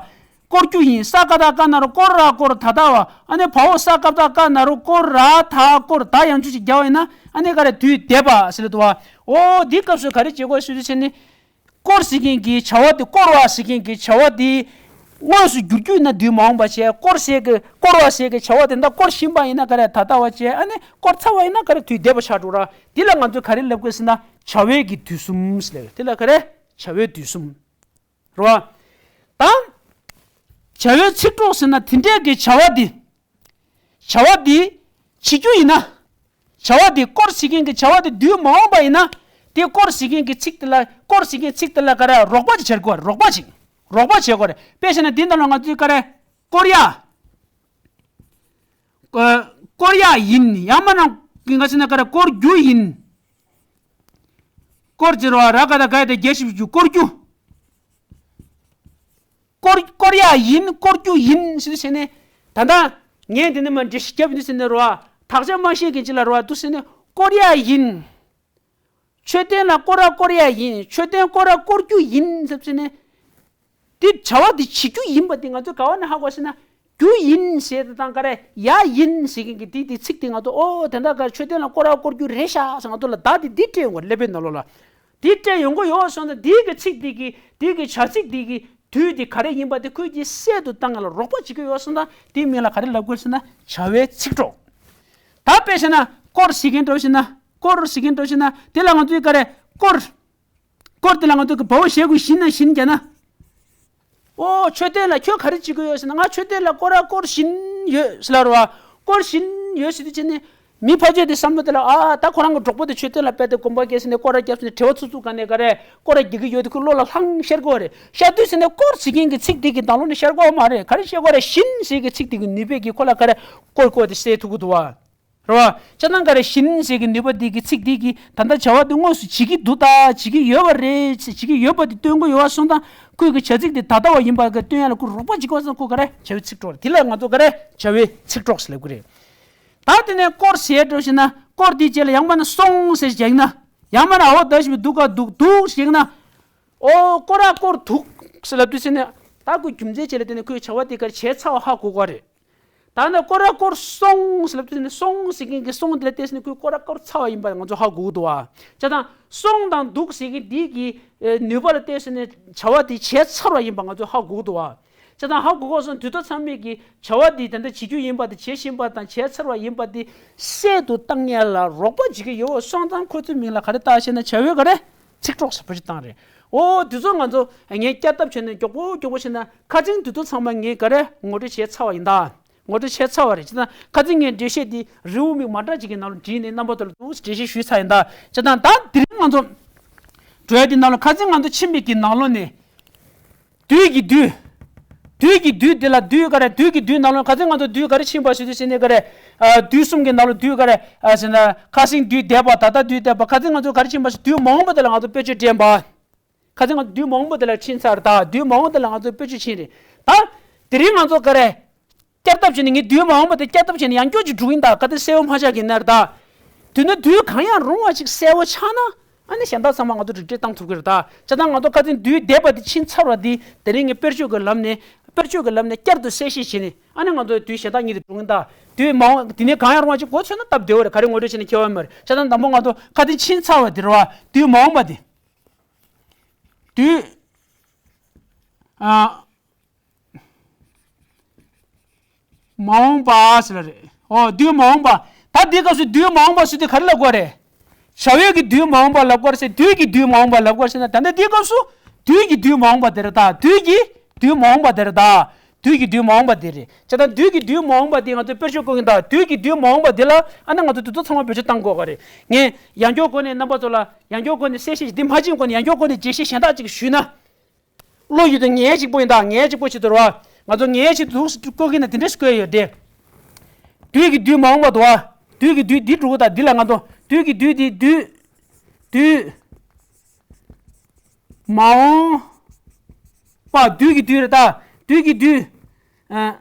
སྐོར་རྒྱུ་ཡིན་ས་ཀ་བཏགས་སྐ་ན་རོ་སྐོ་ར་སྐོར་ད་ལྟ་བ་ཨ་ནི་བ་འོག་ས་ཀ་བཏགས་སྐ་ན་རོ་སྐོ་ར་ད་སྐོར་ད་ཡང་ཆུ་ཞིག་རྒྱག་པ་ཡིན་ན་ཨ་ནི་ག་རེ་དུས་འདས་པ་ཟེར་ལ་འདུག་བ། འོ་འདི་སྐབས་སུ་ག་རེ་བྱེད་དགོས་ཟེར་དུས་ཚེ་ནི། སྐོར་ཟེར་མཁན་གྱི་བྱ་བ་དེ་སྐོར་བ་ཟེར་མཁན་གྱི་བྱ་བ་དེ་དངོས་སུ་འགྱུར་རྒྱུ་ཡིན་ན་དུས་མ་འོངས་པ་བྱས། སྐོར་ཟེར་གི་སྐོར་བ་ཟེར་གི་བྱ་བ་དེ་འདྲ་སྐོར་བཞིན་པ་ཡིན་ན་ག་རེ་ད་ལྟ་བ་བྱས། ཨ་ནི་སྐོར་ཚར་བ་ཡིན་ན་ག་རེ་དུས་འདས་པ་ཆགས་འགྲོ་ར། འདི་ལ་ང་ཚོས་ག་རེ་ལབ་དགོས་ཟེར་ན་བྱ་བའི་གི་དུས་གསུམ་ཟེར་ལབ་དེ་ལ་ག་རེ་བྱ་བའི་དུས་གསུམ་རེད་བ། ད་བྱ་བའི་ཚིག་གྲོགས་ཟེར་ན་དེ་འདྲའི་གི་བྱ་བ་དེ། བྱ་བ་འདི་བྱེད་རྒྱུ་ཡིན་ན། བྱ་བ་འདི་སྐོར་ཟེར་མཁན་གྱི་བྱ་བ་འདི་དུས་མ་འོངས་པ་ཡིན་ན། དེ་སྐོར་ཟེར་མཁན་གྱི་ཚིག་དེ་ལ་སྐོར་ཟེར་མཁན་ཚིག་དེ་ལ་ག་རེ་རོགས་པ་ཅིག་བྱེད་དགོས་རོགས་པ་ཅིག་རོགས་པ་བྱེད་དགོས་རེད། དཔེ་བྱས་ན་འདི་འདྲ་ལ་ང་ཚོས་ག་རེ་སྐོར་ཡ། སྐོར་ཡ་ཡིན་ཡང་མིན་ན་གི་ང་ཚོས་ན་ག་རེ་སྐོར་རྒྱུ་ཡིན། སྐོར་ཟེར་བ་ར་ག་ད་ག་ཡ་ད་རྒྱ་ཞིབ་རྒྱུ་སྐོར་རྒྱུ། སྐོར་སྐོར་ཡ་ཡིན་སྐོར་རྒྱུ་ཡིན་ཟེར་ཟེར་ནས་ད་ལྟ་ངས་འདི་ནས་མ་འདྲི་ཞིག་རྒྱབ་ཡིན་ཟེར་ནས་རོ་བ་དག་ཆ་མ་ཤེས་མཁན་ཅིག་ལ་རོ་བ་འདུག་ཟེར་ནས་ བསྐོར་ཡ་ཡིན། མཆོད་རྟེན་ལ་སྐོར་ར་སྐོར་ཡ་ཡིན། མཆོད་རྟེན་སྐོར་ར་སྐོར་རྒྱུ་ཡིན་ཟེར་ཟེར་ནས། དེ་བྱ་བ་དེ་བྱེད་རྒྱུ་ཡིན་པ་དེ་ང་ཚོས་ག་བ་ནས་ཧ་གོ་ཟེར་ན། རྒྱུ་ཡིན་ཟེར་དེ་དང་ག་རེ་ཡ་ཡིན་ཟེར་མཁན་གྱི་དེ་དེ་ཚིག་དེ་ང་ཚོ་ཨོ་དེ་འདྲ་ག་མཆོད་རྟེན་ལ་སྐོར་ར་སྐོར་རྒྱུ་རེད་ཤག་ཟེར་ང་ཚོ་ལ་བརྡ་དེ་འདི་སྤྲད་ཡོང་གི་ཀླད་པའི་ནང་ལོགས་ལ། དེ་སྤྲད་ཡོང་གི་ཡོད་སོང་ན་དེའི་གི་ཚིག་དེ་གི་དེའི་གི་བྱ་ཚིག་དེ་གི་དུས་དེ་ག་རེ་ཡིན་པ་དེ་ཁོས་ཀྱིས་གསལ་དུ་བཏང་ང་ལ་རོགས་པ་བྱེད་ཀྱི་ཡོད་སོང་ན་དེའི་མིང་ལ་ག་རེ་ལབ་དགོས་ཟེར་ན་བྱ་བའི་ཚིག་གྲོགས། ད་དཔེ་བྱས་ན་སྐོར་ཟེར་མཁན་འདྲ་བོ་ཞིག་ན་སྐོར་ཟེར་མཁན་འདྲ་བོ་ཞིག་ན་དེ་ལ་ང་ཚོས་ག་རེ་སྐོར། སྐོར་དེ་ལ་ང་ཚོས་གི་བ་འོ་ཞེ་དགུ་བཞིན་ན་བཞིན་བརྒྱབ་ན། ཨོ་མཆོད་རྟེན་ལ་ཁྱོད་ག་རེ་བྱེད་ཀྱི་ཡོད་ཟེར་ན་ང་མཆོད་རྟེན་ལ་སྐོར་ར་སྐོར་བཞིན་ཡོད་ཟེར་ལབ་རེད་བ། སྐོར་བཞིན་ཡོད་ཟེར་དུས་ཅི་ནས་མི་ཕལ་ཆེར་དེ་བསམ་བློ་དེ་ལ་ཨ་ད་ཁོ་རང་གི་གྲོགས་པོ་དེ་མཆོད་རྟེན་ལ་དཔེ་དེ་གོམ་པ་བརྒྱབ་ཟེར་ནས་སྐོར་ར་བརྒྱབ་ཟེར་ནས་བྲེལ་བ་ཚུབ་ཚུབ་ག་ནས་ག་རེ་སྐོར་ར་རྒྱག་གི་ཡོད་དེ་ཁོའི་བློ་ལ་ལྷང་ཤར་གི་ཡོད་རེད། ཤར་དུས་ཟེར་ནས་སྐོར་ཟེར་མཁན་གྱི་ཚིག་དེ་གི་ནང་ལོགས་ནས་ཤར་གི་ཡོད་མ་རེད། ག་རེ་བཤད་གི་ཡོད་རེད། བཞིན་ཟེར་གི་ཚིག་དེ་གི་ནུས་པས་ཀྱིས་ཁོ་ལ་ག་རེ་སྐོར་སྐོར་དེ་གསལ་ཐུབ་གི་འདུག་བ། རེད་བ། བྱས་ཙང་ག་རེ་བཞིན་ཟེར་གི་ནུས་པ་འདི་གི་ཚིག་འདི་གི་ད་ལྟ་བྱ་བ་འདི་དངོས་སུ་བྱེད་ཀྱི་འདུག་ད་བྱེད་ཀྱི་ཡོད་པ་རེད་བྱེད་ཀྱི་ཡོད་པ་འདི་སྟོན་གི་ཡོད་པ་སོང་ཙང་ཁོས་གི་བྱ་ཚིག་འདི་ད་ལྟ་བ་ཡིན་པ་གི་སྟོན་ཡ་ལ་ཁོས་རོགས་པ་བྱེད་དགོས་ཙང་ཁོ་ག་རེ་བྱ་བའི་ཚིག་གྲོགས་རེད། དེ་ལ་ང་ཚོ་ག་རེ་བྱ་བའི་ཚིག་གྲོགས་ཟེར་ལབ་གི་རེད། ད་དེ་ནས་སྐོར་ཟེར་འགྲོ་ཞིག་ན་སྐོར་འདི་རྗེས་ལ་ཡང་མིན་ན་སོང་ཟེར་ཞིག་ན་ཡང་མིན་ན་འོ་ད་ཞིག་འདུག་ག་འདུག་འདུག་ཞིག་ན། ཨོ་སྐོར་ར་སྐོར་འདུག་ཟེར་ལབ་དུས་ཟེར་ནས་ད་ཁོས་རྒྱུ་མཚན་ཅིག་ལ་བརྟེན་ནས་ཁོས་བྱ་བ་དེ་ག་རེ་བྱས་ཚར་བ་ཧ་གོ་གི་རེད། ད་ནི་སྐོར་ར་སྐོར་སོང་ཟེར་ལབ་དུས་ནི་སོང་ཟེར་མཁན་གྱི་སོང་དེ་ལ་བལྟས་ནས་ཁོས་སྐོར་ར་སྐོར་ཚར་བ་ཡིན་པ་ང་ཚོ་ཧ་གོ་གི་འདུག་བ། བྱས་ཙང་སོང་དང་འདུག་ཟེར་མཁན་འདི་གི་ནུས་པ་ལ་བལྟས་ཟེར་ནས་བྱ་བ་དེ་བྱས་ཚར་བ་ཡིན་པ་ང་ཚོ་ཧ་གོ་གི་འདུག་བ། བྱས་ཙང་ཧ་གོ་གོ་སོང་དུས་ཚོད་ཚང་མས་ཀྱི་བྱ་བ་དེ་དེ་འདྲ་བྱེད་རྒྱུ་ཡིན་པ་དེ་བྱེད་བཞིན་པ་དང་བྱས་ཚར་བ་ཡིན་པ་དེ་གསལ་དུ་བཏང་ཡ་ལ་རོགས་པ་བྱེད་ཀྱི་ཡོད་སོང་ཙང་ཁོ་ཚོའི་མིང་ལ་ག་རེ་བཏགས་ཤེ་ན་བྱ་བའི་ག་རེ་ཚིག་གྲོགས་ཟེར་བ་ཞིག་བཏང་རེད། ཨོ་དུས་ཚོད་ང་ཚོ་ངས་བསྐྱར་ལྡབ་བྱས་ནས་མགྱོགས་པོ་མགྱོགས་པོ་བྱས་ན་ཁ་སང་དུས་ཚོད་ཚང་མ་ངས་ག་རེ་ངོ་སྤྲོད་བྱས་ཚར་བ་ཡིན་ད། ངོ་སྤྲོད་བྱས་ཚར་བ་རེད། བྱས་ཙང་ཁ་སང་ངས་འགྲེལ་བཤད་འདི་རེའུ་མིག་མ་འདྲ་ཅིག་གི་ནང་ལ་བྲིས་ནས་རྣམ་པ་ཚོ་ལ་འདུག་འགྲེལ་བཤད་ཞུས་ཚར་ཡིན་ད། བྱས་ཙང་ད་དེ་རིང་ང་ཚོ་འགྲོ་ཡ་འདི་ནང་ལ་ཁ་སང་ང་ཚོ་ཕྱིན་པའི་གི་ནང་ལོགས་ནས། དུས་ཀྱི་དུས། དུས་ཀྱི་དུས་འདི་ལ་དུས་ག་རེ་དུས་ཀྱི་དུས་ནང་ལོགས་ཁ་སང་ང་ཚོ་དུས་ག་རེ་ཕྱིན་པ་ཞུ་དུས་ཟེར་ནས་ག་རེ། ཨ་དུས་གསུམ་གྱི་ནང་ལོགས་དུས་ག་རེ། ཨ་ཟེར་ན་ཁ་སང་དུས་འདས་པ་ད་ལྟ་དུས་འདས་པ་ཁ་སང་ང་ཚོ་ག་རེ་ཕྱིན་པ་ཞུ་དུས་མ་འོངས་པ་དེ་ལ་ང་ཚོ་དཔེར་བརྗོད་འདྲེན་པ། ཁ་སང་ང་ཚོ་དུས་མ་འོངས་པ་དེ་ལ་ཕྱིན་ཚར་ད་དུས་མ་འོངས་པ་དེ་ལ་ང་ཚོ་དཔེར་བརྗོད་ཕྱིན་རེད་ད། དེ་རིང་ང་ཚོ་ག་རེ། བསྐྱར་ལྡབ་བྱས་ནས་ངས་དུས་མ་འོངས་པ་དེ་བསྐྱར་ལྡབ་བྱས་ནས་ཡང་བསྐྱར་ཅིག་འགྲོ་གི་ཡིན་ད་ག་དེ་གསལ་བོ་མ་ཆགས་ཀྱི་ནར་ད། དུས་ན་དུས་གང་ཡང་རུང་བ་ཅིག་གསལ་བོ་ཆགས་ན་ཨ་ནི་གཞན་དག་ཚང་མ་ང་ཚོ་རིགས་འགྲེ་བཏང་ཐུབ་ཀྱི་རེད་ད། བྱས་ཙང་ང་ཚོ་ཁ་སང་དུས་འདས་པ་དེ་ཕྱིན་ཚར་བ་དེ་དེ་རིང་ངས་དཔེར་བརྗོད་ཀྱི་ལམ་ནས་དཔེར་བརྗོད་ཀྱི་ལམ་ནས་བསྐྱར་དུ་གསལ་བཤད་བྱས་ནས་ཨ་ནི་ང་ཚོ་དུས་གཞན་དག་གཉིས་དེ་འགྲོ་གི་ཡིན་ད། དུས་མ་འོངས་དེ་ནས་གང་ཡང་རུང་བ་ཅིག་གོ་ཆོད་ན་སྟབས་བདེ་བོ་རེད། ག་རེ་ངོ་སྤྲོད་བྱས་ནས་ཁྱད་པར་མ་རེད། བྱས་ཙང་དང་པོ་ང་ཚོ་ཁ་སང་ཕྱིན་ཚར་བ་དེ་རེད་བ། དུས་མ་འོངས་པ་དེ། དུས། ཨ། མ་འོངས་པ་ཟེར་བ་རེད། ཨོ་དུས་མ་འོངས་པ། ད་འདི་སྐབས་སུ་དུས་མ་འོངས་པ་ཟེར་དུས་ག་རེ་ལབ་དགོས་རེད། བྱ་བའི་གི་དུས་མ་འོངས་པ་ལབ་དགོས་རེད་ཟེར་དུས་ཀྱི་དུས་མ་འོངས་པ་ལབ་དགོས་རེད་ཟེར་ན་ད་ལྟ་འདི་སྐབས་སུ་དུས་ཀྱི་དུས་མ་འོངས་པ་དེ་རེད་ད། དུས་ཀྱི་དུས་མ་འོངས་པ་དེ་རེད་ད། དུས་ཀྱི་དུས་མ་འོངས་པ་དེ་རེད། བྱས་ཙང་དུས་ཀྱི་དུས་མ་འོངས་པ་དེ་ང་ཚོས་དཔེར་བརྗོད་བཀོད་ཀྱིན་ད། དུས་ཀྱི་དུས་མ་འོངས་པ་དེ་ལ་ཨ་ན་ང་ཚོ་དུས་ཚོད་ཚང་མ་བེད་སྤྱོད་བཏང་དགོས་ག་རེད། ངས་ཡང་བསྐྱར་སྒོ་ནས་རྣམ་པ་ཚོ་ལ་ཡང་བསྐྱར་སྒོ་ནས་གསལ་བཤད་ཅིག་འདི་མ་ཕྱིན་གོང་ནས་ཡང་བསྐྱར་སྒོ་ནས་རྒྱས་བཤད་གཞན་དག་ཅིག་ཞུས་ན། བློ་ཡུལ་དུ་ངེས་གཅིག་པོ་ཡིན་ད། ངེས་གཅིག་པོ་ཞིག་འདུག་ར། ང་ཚོ་ངེས་གཅིག་འདུག་བཀོད་ཀྱི་ན་དེ་འདྲས་བཀོད་ཡོད་དེ། དུས་ཀྱི་དུས་མ་འོངས་པ་འདུག་བ། དུས་ཀྱི་དུས་འདི་འགྲོ་གི་ད་འདི་ལ་ང་ཚོ་དུས་ཀྱི་དུས་འདི་དུས། དུས། མ་འོངས་པ་དུས་ཀྱི་དུས་རེད་ད། དུས་ཀྱི་དུས། ཨ།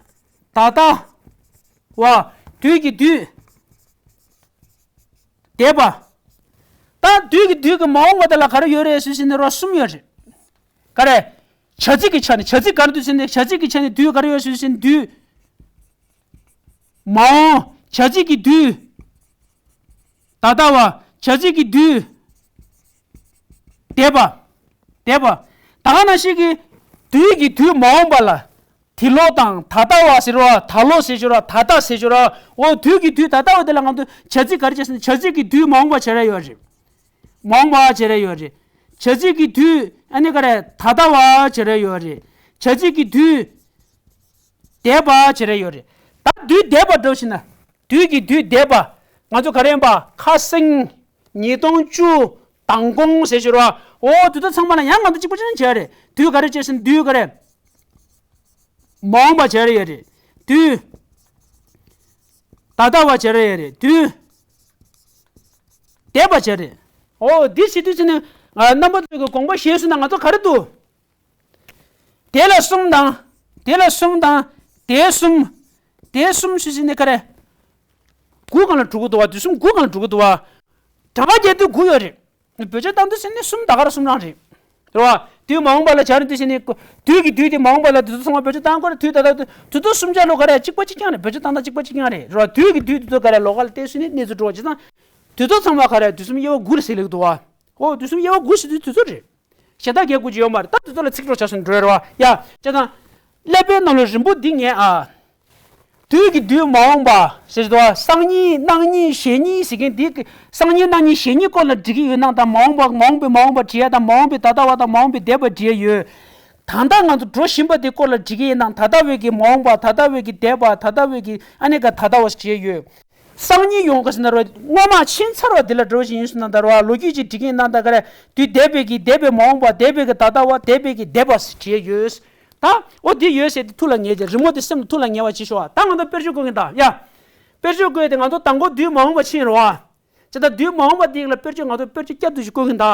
ད་ལྟ། བ། དུས་ཀྱི་དུས། འདས་པ། ད་དུས་ཀྱི་དུས་ཀྱི་མ་འོངས་པ་དེ་ལ་ག་རེ་ཡོད་རེད་ཟེར་ཟེར་ནས་རོ་གསུམ་ཡོད་རེད། ག་རེ། བྱ་ཚིག་གི་ཆ་ནས་བྱ་ཚིག་ག་རེ་འདུག་ཟེར་ནས་བྱ་ཚིག་གི་ཆ་ནས་དུས་ག་རེ་ཡོད་ཟེར་ཟེར་ནས་དུས། མ་འོངས་བྱ་ཚིག་གི་དུས། ད་ལྟ་བ་བྱ་ཚིག་གི་དུས། འདས་པ། འདས་པ། ད་ག་ནང་བཞིན་གྱི་དུས་ཀྱི་དུས་མ་འོངས་པ་ལ། དེ་ལོ་དང་ད་ལྟ་བ་ཟེར་བ་ད་ལོ་ཟེར་ཞོར་བ་ད་ལྟ་ཟེར་ཞོར་བ་འོ་དུས་ཀྱི་དུས་ད་ལྟ་བ་དེ་ལ་ང་ཚོ་བྱ་ཚིག་ག་རེ་བྱས་ཟེར་ན་བྱ་ཚིག་གི་དུས་མ་འོངས་པ་བྱེད་ར་ཡོད་རེད། མ་འོངས་པ་བྱེད་ར་ཡོད་རེད། བྱ་ཚིག་གི་དུས་ཨ་ནི་ག་རེ་ད་ལྟ་བ་བྱེད་ར་ཡོད་རེད། བྱ་ཚིག་གི་དུས་འདས་པ་བྱེད་ར་ཡོད་རེད། ད་དུས་འདས་པ་འགྲོ་ཕྱིན་ན་དུས་ཀྱི་དུས་འདས་པ་ང་ཚོ་ག་རེ་ཡིན་པ་ཁ་སང་ཉིས་སྟོང་བཅུ་མདང་དགོང་ཟེར་ཞོར་བ་འོ་དུས་ད་ཚང་མ་ལ་ཡང་ང་ཚོ་གཅིག་པ་ཅན་བྱེད་རེད། དུས་ག་རེ་བྱས་ཟིན་དུས་ག་རེ། མ་འོངས་པ་བྱ་ར་ཡོད་རེད། དུས། ད་ལྟ་བ་བྱ་ར་ཡོད་རེད། དུས། འདས་པ་བྱ་རེད། ཨོ་འདི་བྱེད་དུས་ཚེ་ནི། རྣམ་པ་ཚོས་ཀྱི་དགོངས་པ་བཞེས་སོང་ན་ང་ཚོ་ག་རེ་འདུག་དེ་ལ་གསུམ་དང་། དེ་ལ་གསུམ་དང་། དེ་གསུམ། དེ་གསུམ་ཞུ་ཟིན་ནི་ག་རེ། དགུ་སྒང་ལ་འགྲོ་གི་འདུག་བ། དུས་གསུམ་དགུ་སྒང་ལ་འགྲོ་གི་འདུག་བ། གྲངས་ཀ་རྒྱག་དུས་དགུ་ཡོད་རེད། བེད་སྤྱོད་བཏང་དུས་ཟེར་ནས་གསུམ་ད་ག་ར་གསུམ་རང་རེད། རེད་བ། དུས་མ་འོངས་པ་ལ་སྦྱར་དུས་ཟེར་ནས་དུས་ཀྱི་དུས་དེ་མ་འོངས་པ་ལ་དུས་ཚོད་ཚང་མ་བེད་སྤྱོད་བཏང་དགོས་རེད། དུས་ད་ལྟ་དུས་ཚོད་གསུམ་སྦྱར་ལོ་ག་རེ་གཅིག་པ་གཅིག་རྐྱང་རེད། བེད་སྤྱོད་བཏང་སྟངས་གཅིག་པ་གཅིག་རྐྱང་རེད། རེད་བ། དུས་ཀྱི་དུས་དུས་ཚོད་ག་རེ་ལོ་ག་ལ་བལྟས་ཟེར་ནས་གནས་ཚུལ་འགྲོ་བ་བྱས་ཙང་། དུས་ཚོད་ཚང་མ་ག་རེ་དུས་གསུམ་དབྱེ་བ་དགུ་རེད་ཟེར་ལེགས་འདུག་བ། ཨོ་དུས་གསུམ་དབྱེ་བ་དགུ་ཟེར་དུས་དུས་ཚོད་རེད། གཞན་དག་གའི་དགུ་ཅི་ཡོད་མ་རེད། ད་དུས་ཚོད་ལ་ཚིག་གྲོགས་བྱ་སོང་འགྲོ་རེད་བ། ཡ། བྱས་ཙང་། ཀླད་པའི་ནང་ལ་རིམ་པ་འདི་ངས་ཨ། དུས་ཀྱི་དུས་མ་འོངས་པ་ཟེར་དུས་སང་ཉིན་གནངས་ཉིན་གཞེས་ཉིན་ཟེར་མཁན་འདི་སང་ཉིན་གནངས་ཉིན་གཞེས་ཉིན་སྐོར་ལ་འབྲི་གི་ཡོད་ན་དང་མ་འོངས་པ་མ་འོངས་པའི་མ་འོངས་པ་བྲིས་ཡ་དང་མ་འོངས་པའི་ད་ལྟ་བ་དང་མ་འོངས་པའི་འདས་པ་བྲིས་ཡ་ཡོད། ད་ལྟ་ང་ཚོ་འགྲོ་བཞིན་པ་དེ་སྐོར་ལ་འབྲི་གི་ཡིན་ན་ད་ལྟ་བའི་གི་མ་འོངས་པ་ད་ལྟ་བའི་གི་འདས་པ་ད་ལྟ་བའི་གི་ཨ་ནི་ག་ད་ལྟ་བ་བྲིས་ཡ་ཡོད། སང་ཉིན་ཡོང་ག་ཟེར་ན་རོ། སྔོན་མ་ཕྱིན་ཚར་བ་འདི་ལ་འགྲོ་བཞིན་ཡིན་ཟེར་ན་ད་རོ། ལོ་རྒྱུས་ཅིག་འབྲི་གི་ཡིན་ན་ད་ག་རེ། དུས་འདས་པའི་གི་འདས་པའི་མ་འོངས་པ་འདས་པའི་གི་ད་ལྟ་བ་འདས་པའི་གི་འདས་པ་ཟེར་བྲིས་ཡོད། ད་འོ་འདི་ཡོད་ཟེར་ཏེ་ཐུགས་ལ་ངེས་ཀྱི་རི་མོ་དེ་སེམས་ལ་ཐུགས་ལ་ངེས་པ་ཅིག་ཤོག་ད་ང་ཚོ་དཔེར་བརྗོད་བཀོད་གི་ཡིན་ད་ཡ། དཔེར་བརྗོད་བཀོད་དེ་ང་ཚོ་དང་པོ་དུས་མ་འོངས་པ་ཕྱིན་རོ། ཅེ་ད་དུས་མ་འོངས་པ་དེ་ལ་དཔེར་བརྗོད་ང་ཚོ་དཔེར་བརྗོད་བསྐྱར་དུ་ཞིག་བཀོད་གི་ཡིན་ད།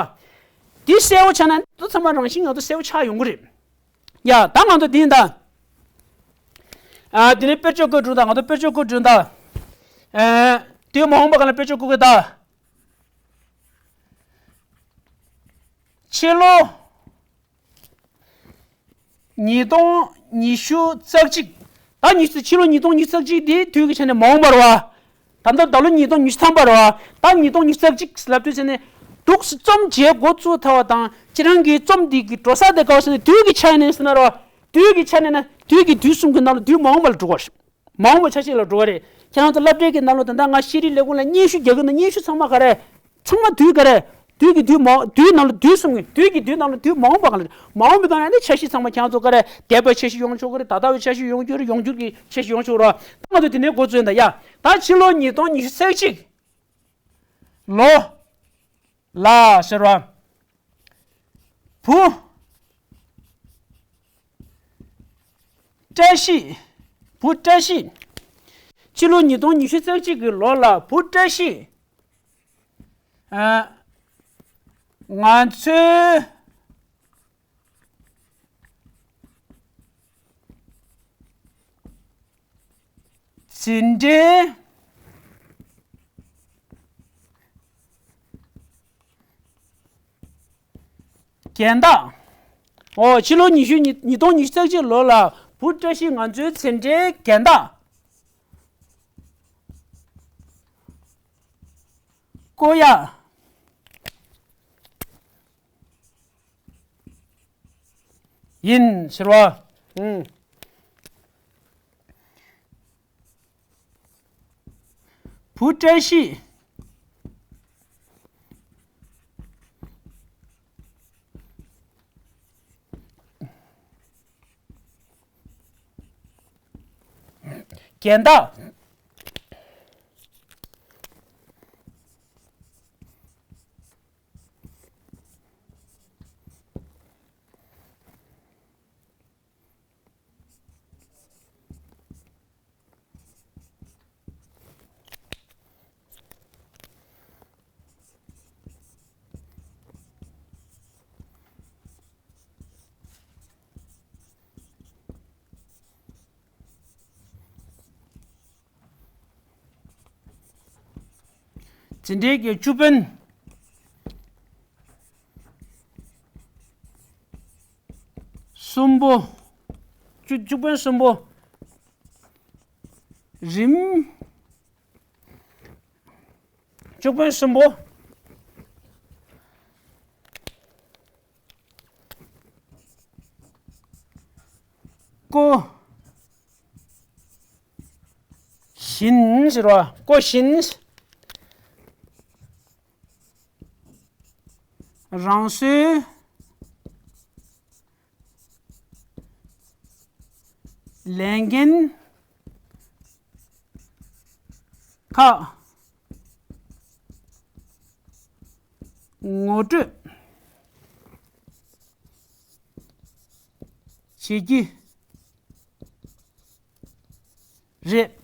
དེ་གསལ་བོ་ཆགས་ན་དེ་ཚང་མ་རང་བཞིན་ང་ཚོ་གསལ་བོ་ཆགས་ཡོང་གི་རེད། ཡ་ད་ང་ཚོ་དེ་ཡིན་ད། ཨ་དེ་ནས་དཔེར་བརྗོད་བཀོད་འགྲོ་ད་ང་ཚོ་དཔེར་བརྗོད་བཀོད་འགྲོ་ད། ཨ་དུས་མ་འོངས་པ་ག་ལ་དཔེར་བརྗོད་བཀོད་གི་ད། ཕྱི་ལོ། ཉིས་སྟོང་ཉི་ཤུ་རྩ་གཅིག་ད་ཉི་ཤུ་ཕྱི་ལོ་ཉིས་སྟོང་ཉི་ཤུ་རྩ་གཅིག་འདི་དུས་ཀྱི་ཆ་ནས་མ་འོངས་པ་རེད་བ། ད་ལྟ་ད་ལོ་ཉིས་སྟོང་ཉི་ཤུ་ཐམ་པ་རེད་བ། ད་ཉིས་སྟོང་ཉི་ཤུ་རྩ་གཅིག་ལབ་དུས་ཆ་ནས་འདུག་སེ་རྩོམ་བྱེད་འགོ་བཙུགས་ཐལ་བ་དང་ཁྱེད་རང་གིས་རྩོམ་འདི་གི་འགྲོ་ས་དེ་ག་བ་ཟེར་ན་དུས་ཀྱི་ཆ་ནས་ཟེར་ན་རེད་བ། དུས་ཀྱི་ཆ་ནས་ན་དུས་ཀྱི་དུས་གསུམ་གྱི་ནང་ལ་དུས་མ་འོངས་པ་ལ་འགྲོ་དགོས་རེད། མ་འོངས་པ་ཆ་ཤས་ལ་འགྲོ་བ་རེད། ཁྱེད་རང་ཚོ་སློབ་གྲྭའི་གི་ནང་ལོགས་ད་ལྟ་ང་ཤེས་རིག་ལས་ཁུངས་ལ་སྙན་ཞུ་རྒྱག་གི་ན་སྙན་ཞུ་ཚང་མ་ག་རེ། ཚང་མ་དུས་ག་རེ། དུས་ཀྱི་དུས་མ་དུས་ནང་ལ་དུས་གསུམ་གི་དུས་ཀྱི་དུས་ནང་ལ་དུས་མ་འོངས་པ་ག་ལ་རེད། མ་འོངས་པའི་ནང་ལ་ནི་ཆ་ཤས་ཚང་མ་ཁྱེད་རང་ཚོ་ག་རེ་འདས་པའི་ཆ་ཤས་ཡོང་ཆོག་གི་རེད། ད་ལྟ་བའི་ཆ་ཤས་ཡོང་རྒྱུ་རེད། ཡོང་རྒྱུ་གི་ཆ་ཤས་ཡོང་ཆོག་རེད། ད་ང་ཚོ་དེ་ནས་འགོ་བཙུགས་ཡིན་ད་ཡ། ད་ཕྱི་ལོ་ཉིས་སྟོང་ཉི་ཤུ་རྩ་གཅིག་ལོ། ལ་ཟེར་བ། བུ། བཀྲ་ཤིས། བུ་བཀྲ་ཤིས། ཕྱི་ལོ་ཉིས་སྟོང་ཉི་ཤུ་རྩ་གཅིག་གི་ལོ་ལ་བུ་བཀྲ་ཤིས། ཨ། ང་ཚོའི་འཛིན་གྲྭའི་རྒན་བདག་ཨོ་ཕྱི་ལོ་ཉི་ཤུ་ཉིས་ཉིས་སྟོང་ཉི་ཤུ་རྩ་གཅིག་ལོ་ལ་བུ་བཀྲ་ཤིས་ང་ཚོའི་འཛིན་གྲྭའི་རྒན་བདག་ཀོ་ཡ། ཡིན་ཟེར་བ། ཨང་། བུ་བཀྲ་ཤིས། རྒན་བདག་འཛིན་གྲྭའི་གི་བཅུ་དཔོན་གསུམ་པོ། བཅུ་བཅུ་དཔོན་གསུམ་པོ། རིམ། བཅུ་དཔོན་གསུམ་པོ། ཀོ། ཞིན་ཟེར་བ། ཀོ་ཞིན། རང་སོའི་ལས་འགན་ཁག་ངོ་སྤྲོད་བྱེད་ཀྱི་རེད།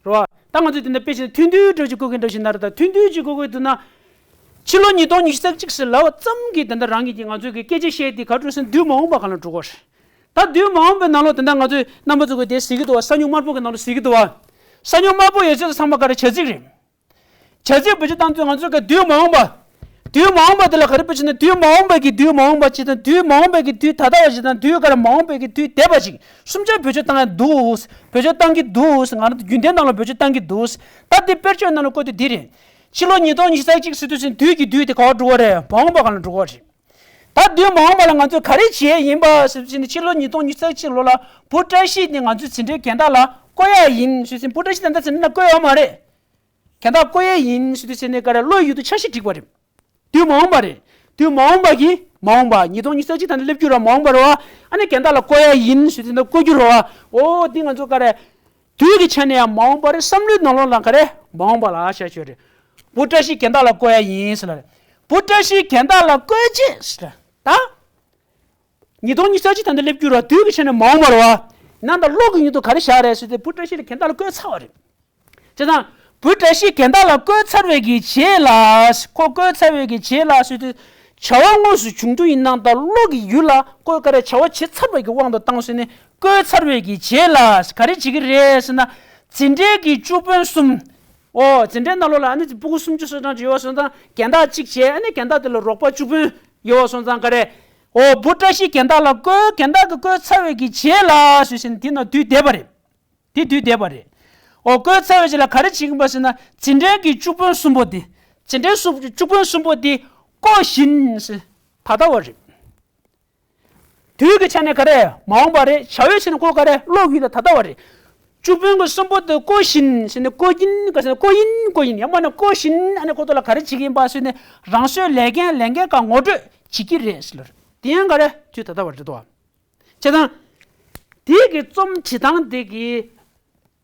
རེད་བ། ད་ང་ཚོས་དེ་འདྲ་དཔེ་བྱས་ན་ཐུང་ཐུང་འདྲ་ཅིག་བཀོད་མཁན་འདྲ་ཞིག་ན་རེད། ད་ཐུང་ཐུང་ཅིག་བཀོད་དགོས་འདུག་ན། ཕྱི་ལོ་ཉིས་སྟོང་ཉི་ཤུ་རྩ་གཅིག་ཟེར་ལབ་པ་ཙམ་གྱིས་དེ་འདྲ་རང་གིས་ཀྱིས་ང་ཚོས་ཀྱི་སྐད་ཆ་བཤད་དེ་ག་འགྲོ་ཟེར་ན་དུས་མ་འོངས་པ་གང་ལ་འགྲོ་གི་རེད། ད་དུས་མ་འོངས་པའི་ནང་ལོགས་དེ་འདྲ་ང་ཚོས་རྣམ་པ་ཚོ་གིས་དེ་གཟིགས་ཀྱི་འདུག་བ། ས་སྨྱུག་དམར་པོ་གི་ནང་ལོགས་གཟིགས་ཀྱི་འདུག་བ། ས་སྨྱུག་དམར་པོ་ཡོད་ཚད་ཚང་མ་ག་རེ་བྱ་ཚིག་རེད། བྱ་ཚིག་བེད་སྤྱོད་བཏང་དུས་ང་ཚོས་ག་དུས་མ་འོངས་པ། དུས་མ་འོངས་པ་དེ་ལ་ག་རེ་བེད་སྤྱོད་ན། དུས་མ་འོངས་པ་གི་དུས་མ་འོངས་པ་ཅིག་དང་། དུས་མ་འོངས་པ་གི་དུས་ད་ལྟ་བ་ཅིག་དང་། དུས་ག་རེ་མ་འོངས་པ་གི་དུས་འདས་པ་ཅིག་གསུམ་ཆར་བེད་སྤྱོད་བཏང་ཡ་འདུག་བེད་སྤྱོད་བཏང་གི་འདུག་ང་རང་ཚོ་རྒྱུན་ལྡན་ནང་ལ་བེད་སྤྱོད་བཏང་གི་འདུག་ད་དེ་དཔེར་བརྗོད་ནང་ལ་བཀོད་དུས་འདི་རེད། ཕྱི་ལོ་ཉིས་སྟོང་ཉི་ཤུ་རྩ་གཅིག་ཟེར་དུས་ཙམ་དུས་ཀྱི་དུས་དེ་ག་པར་འགྲོ་གི་རེད། མ་འོངས་པ་སྒང་ལ་འགྲོ་གི་རེད། ད་དུས་མ་འོངས་པ་ལ་ང་ཚོས་ག་རེ་བྱེད་ཡ་ཡིན་པ་ཟེར་དུས་ཙམ་ཕྱི་ལོ་ཉིས་སྟོང་ཉི་ཤུ་རྩ་གཅིག་ལོ་ལ་བུ་བཀྲ་ཤིས་དེ་ང་ཚོའི་འཛིན་གྲྭའི་རྒན་བདག་ལ་བསྐོ་ཡ་ཡིན་ཟེར་དུས་ཙམ། བུ་བཀྲ་ཤིས་ད་ལྟ་འཛིན་གྲྭ་ནང་བསྐོས་ཡོད་མ་རེད། རྒན་བདག་བསྐོ་ཡ་ཡིན་ཟེར་དུས་ཙམ་ནས་ག་རེ་བློ་ཡུལ་དུ་འཆར་གཞི་བསྒྲིགས་པ་རེད། དུས་མ་འོངས་པ་རེད། དུས་མ་འོངས་པ་གི་མ་འོངས་པ། ཉིས་སྟོང་ཉི་ཤུ་རྩ་གཅིག་ད་ནི་སླེབས་རྒྱུ་ར་མ་འོངས་པ་རེད་བ། ཨ་ནི་རྒན་བདག་ལ་བསྐོ་ཡ་ཡིན་ཟེར་དུས་ད་བསྐོ་རྒྱུ་རེད་བ། འོ་འདི་ང་ཚོ་ག་རེ། དུས་ཀྱི་ཆ་ནས་ཡང་མ་འོངས་པ་རེད། བསམ་བློའི་ནང་ལོགས་ལ་ག་རེ་མ་འོངས་པ་ལ་བཤད་ཆོག་རེད། བུ་བཀྲ་ཤིས་རྒན་བདག་ལ་བསྐོ་ཡ་ཡིན་ཟེར་ལ་རེད། བུ་བཀྲ་ཤིས་རྒན་བདག་ལ་བསྐོས་རྗེས་ཟེར་ལ་ད། ཉིས་སྟོང་ཉི་ཤུ་རྩ་གཅིག་ད་ལྟ་སླེབས་རྒྱུ་ར་དུས་ཀྱི་ཆ་ནས་མ་འོངས་པ་རེད་བ། ནང་ད་བློ་གི་ཡུལ་དུ་ག་རེ་བཞག་རེད་ཟེར་ཏེ་བུ་བཀྲ་ཤིས་ལ་རྒན་བདག་ལ་བསྐོས་ཚར་བ་རེད། བྱས་ཙང་། བུ་བཀྲ་ཤིས་རྒན་བདག་ལ་བསྐོས་ཚར་བའི་གི་རྗེས་ལ། ཁོ་བསྐོས་ཚར་བའི་གི་རྗེས་ལ་ཟེར་དུས། བྱ་བ་དངོས་སུ་བྱུང་རྒྱུ་ཡིན་ནའང་ད་བློ་གི་ཡུལ་ལ་ཁོས་ག་རེ་བྱ་བ་བྱེད་ཚར་བའི་གི་དབང་དུ་བཏང་ཟེར་ནས་བསྐོས་ཚར་བའི་གི་རྗེས་ལ་ག་རེ་བྱེད་ཀྱི་རེད་ཟེར་ན། འཛིན་གྲྭའི་གི་བཅུ་དཔོན་གསུམ། ཨོ་འཛིན་གྲྭའི་ནང་ལོགས་ལ་ཨ་ནི་སྤུ་གུ་སུམ་ཅུ་སོ་གྲངས་ཅིག་ཡོད་པ་སོང་ཙང་རྒན་བདག་གཅིག་བྱས། ཨ་ནི་རྒན་བདག་དེ་ལ་རོགས་པ་བཅུ་དཔོན་ཡོད་པ་སོང་ཙང་ག་རེ། ཨོ་བུ་བཀྲ་ཤིས་རྒན་བདག་ལ་བསྐོས། རྒན་བདག་གིས་བསྐོས་ཚར་བའི་གི་རྗེས་ལ་ཟེར་ཟིན་འདི་ན་དུས་འདས་པ་རེད། དེ་དུས་འདས་པ་རེད། འོ་བསྐོས་ཚར་བའི་རྗེས་ལ་ག་རེ་བྱེད་ཀྱིན་པ་ཟེར་ན། འཛིན་གྲྭའི་གི་བཅུ་དཔོན་གསུམ་པོ་དེ། འཛིན་གྲྭའི་སུ་བཅུ་དཔོན་གསུམ་པོ་དེ་བསྐོ་བཞིན་ཟེར། ད་ལྟ་བ་རེད། དུས་ཀྱི་ཆ་ནས་ག་རེ་མ་འོངས་པ་རེད། བྱ་བའི་ཆ་ནས་ཁོ་ག་རེ་བློ་ཡུལ་ལ་ད་ལྟ་བ་རེད། བཅུ་དཔོན་གྱི་གསུམ་པོ་དེ་བསྐོ་བཞིན་ཟེར་ནས་བསྐོ་གིན་ག་ཟེར་ན་བསྐོ་ཡིན་བསྐོ་ཡིན་ཡང་མིན་ན་བསྐོ་བཞིན་ཨ་ནི་ཁོ་ཚོ་ལ་ག་རེ་བྱེད་ཀྱིན་པ་ཟེར་ནས་རང་སོའི་ལས་འགན་ལས་འགན་ཁག་ངོ་སྤྲོད་བྱེད་ཀྱི་རེད་ཟེར་ལ་རེད། དེ་ཡང་ག་རེ་དུས་ད་ལྟ་བ་རེད་དོ། བྱས་ཙང་། དེ་གི་རྩོམ་བྲིས་སྟངས་དེ་གི།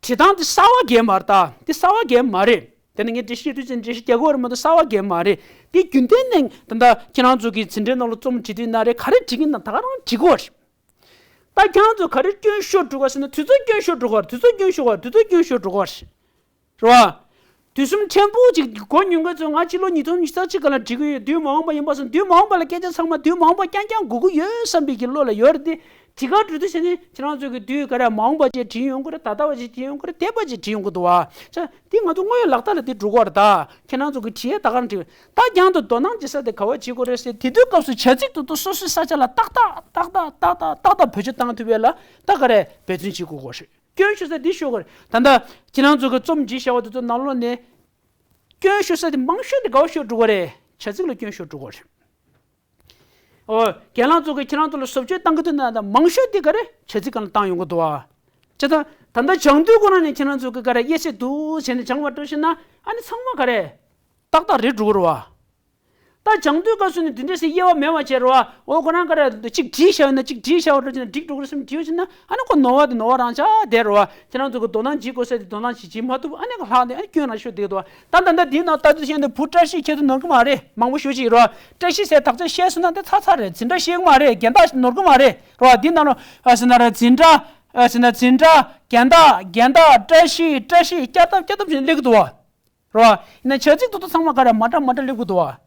བྲིས་སྟངས་དེ་གསར་བ་གང་ཡང་མ་རེད་ད། དེ་གསར་བ་གང་ཡང་མ་རེད། དེ་ནི་ངས་འགྲེལ་བཤད་དུས་ཚོད་འགྲེལ་བཤད་རྒྱག་གི་ཡོད་རེད་མ་གཏོགས་གསར་བ་གང་ཡང་མ་རེད། དེ་རྒྱུན་ལྡན་ནས་ད་ལྟ་ཁྱེད་རང་ཚོ་གི་འཛིན་གྲྭའི་ནང་ལ་རྩོམ་བྲིས་དུས་ན་རེད། ག་རེ་བྲིས་ཀྱིན་ན་ད་ག་རང་བྲིས་གི་ཡོད་རེད། ད་ཁྱེད་རང་ཚོ་ག་རེ་སྐྱོན་ཤོར་འགྲོ་ག་ཟེར་ན་དུས་ཚོད་སྐྱོན་ཤོར་འགྲོ་ག་རེད། དུས་ཚོད་སྐྱོན་ཤོར་ག་རེད། དུས་ཚོད་སྐྱོན་ཤོར་འགྲོ་ག་རེད། རེད་བ། དུས་གསུམ་ཕྲན་བུ་ཅིག་གོ་མྱོང་མཁན་ཚོས་ང་ཕྱི་ལོ་ཉིས་སྟོང་ཉི་ཤུ་རྩ་གཅིག་སྒང་ལ་བྲིས་ཀྱི་ཡོད། དུས་མ་འོངས་པ་ཡིན་པ་སོང་། དུས་མ་འོངས་པ་ལ་སྐད་ཆ་ཚང་མ་དུས་མ་འོངས་པ་རྐྱང་རྐྱང་གོ་གི་ཡོད་བསམ་པའི་གི་བློ་ལ་ཡོད་རེད་དེ། བྲིས་ཁ་འབྲི་དུས་བྱས་ནས་ཁྱེད་རང་ཚོས་ཀྱི་དུས་ག་རེ་མ་འོངས་པ་ཅིག་བྲིས་ཡོང་གི་རེད། ད་ལྟ་བ་ཅིག་བྲིས་ཡོང་གི་རེད། འདས་པ་ཅིག་བྲིས་ཡོང་གི་འདུག་བ། ཆ་འདི་ང་ཚོ་དངོས་ཡོད་ལག་བསྟར་ལ་འདི་འགྲོ་གི་ཡོད་རེད་ད། ཁྱེད་རང་ཚོ་གི་བྲིས་ཡས་ད་ག་རང་བྲིས། ད་རྒྱང་དུ་དོ་སྣང་བྱེད་ས་དེ་ག་བ་བྱེད་དགོས་རེད་ཟེར། དེ་དུས་སྐབས་སུ་བྱ་ཚིག་ཏུ་ཏུ་སོ་སོའི་ས་ཆ་ལ་ཏག་ཏག་ཏག་ཏག་ཏག་ཏག་ཏག་བེད་སྤྱོད་བཏང་ཐུབ་ཡས་ལ་ད་ག་རེ་འབད་བརྩོན་བྱེད་དགོས་གོ་རེད། སྐྱོན་ཤོར་ས་འདི་ཤོར་གི་རེད། ད་ལྟ་ཁྱེད་རང་ཚོ་གི་རྩོམ་བྲིས་བཞག་པ་དེ་ཚོ་ནང་ལོགས་ནས་སྐྱོན་ཤོར་ས་དེ་མང་ཤོས་དེ་ག་བ་ཤོར་འགྲོ་གི་རེད། བྱ་ཚིག་ལ་སྐྱོན་ཤོར་འགྲོ་གི་རེད། ཨོ། རྒན་ལགས་ཚོ་གི་ཁྱེད་རང་ཚོ་ལ་བཟོ་བཅོས་བཏང་གི་འདུག་ན་ད་མང་ཤོས་དེ་ག་རེ་བྱ་ཚིག་སྒང་ལ་བཏང་ཡོང་གི་འདུག་ཨ། བྱས་ཙང་ད་ལྟ་སྦྱང་དུས་ཁོ་རང་ནས་ཁྱེད་རང་ཚོ་གི་ག་རེ་དབྱེ་ཚད་འདུག་བྱས་ནས་སྦྱང་བར་འགྲོ་ཤེ་ན་ཨ་ནི་ཚང་མ་ག་རེ་ཏག་ཏག་རེད་འགྲོ་གི་རེད་བ། ད་སྦྱང་དུས་སྐབས་སུ་ནི་དེ་འདྲ་ཞིག་དབྱེ་བ་མེད་པ་བྱས་རེད་བ། འོ་ཁོ་རང་ག་རེ་གཅིག་བྲིས་བཞག་ཡོད་ན་གཅིག་བྲིས་བཞག་པ་འདྲ་བྱས་ན་འགྲིག་འགྲོ་གི་རེད་བསམ་བྲིས་བྱས་ན་ཨ་ནི་ཁོ་ནོར་བ་དེ་ནོར་བ་རང་ཆགས་བསྡད་རེད་བ། ཁྱེད་རང་ཚོ་གི་དོ་སྣང་བྱེད་དགོས་ས་དེ་དོ་སྣང་བྱེད་བྱེད་མ་ཐུབ་ཨ་ནི་ཁོ་ལྷག་ནས་ཨ་ནི་སྐྱོན་རང་ཤོར་བསྡད་འདུག་ད་ད་ལྟ་འདིའི་ནང་ལྟ་དུས་ཤེས་འདུག་བུ་བཀྲ་ཤིས་ཁྱེད་ཚོ་ནོར་གི་མ་རེད། མང་པོ་ཞེ་ཅིག་རེད་བ། བཀྲ་ཤིས་ཟེར་དག་ཆ་བཤད་སོང་ན་དེ་ཚར་ཚར་རེད། འཛིན་གྲྭ་ཤེས་གི་མ་རེད། རྒན་བདག་ནོར་གི་མ་རེད་རེད་བ། འདིའི་ནང་ལ་ཨ་ཟེར་ན་རེད། འཛིན་གྲྭ་ཨ་ཟེར་ན་འཛིན་གྲྭ་རྒན་བདག་རྒན་བདག་བཀྲ་ཤིས་བཀྲ་ཤིས་བསྐྱར་ལྡབ་བསྐྱར་ལྡབ་བྱས་ནས་སླེབས་ཀྱི་འདུག་བ། རེད་བ། ཡིན་ན་བྱ་ཚིག་ཏུ་ཏུ་ཚང་མ་ག་རེ་མ་འདྲ་མ་འདྲ་སླེབས་ཀྱི་འདུག་བ། བྱས་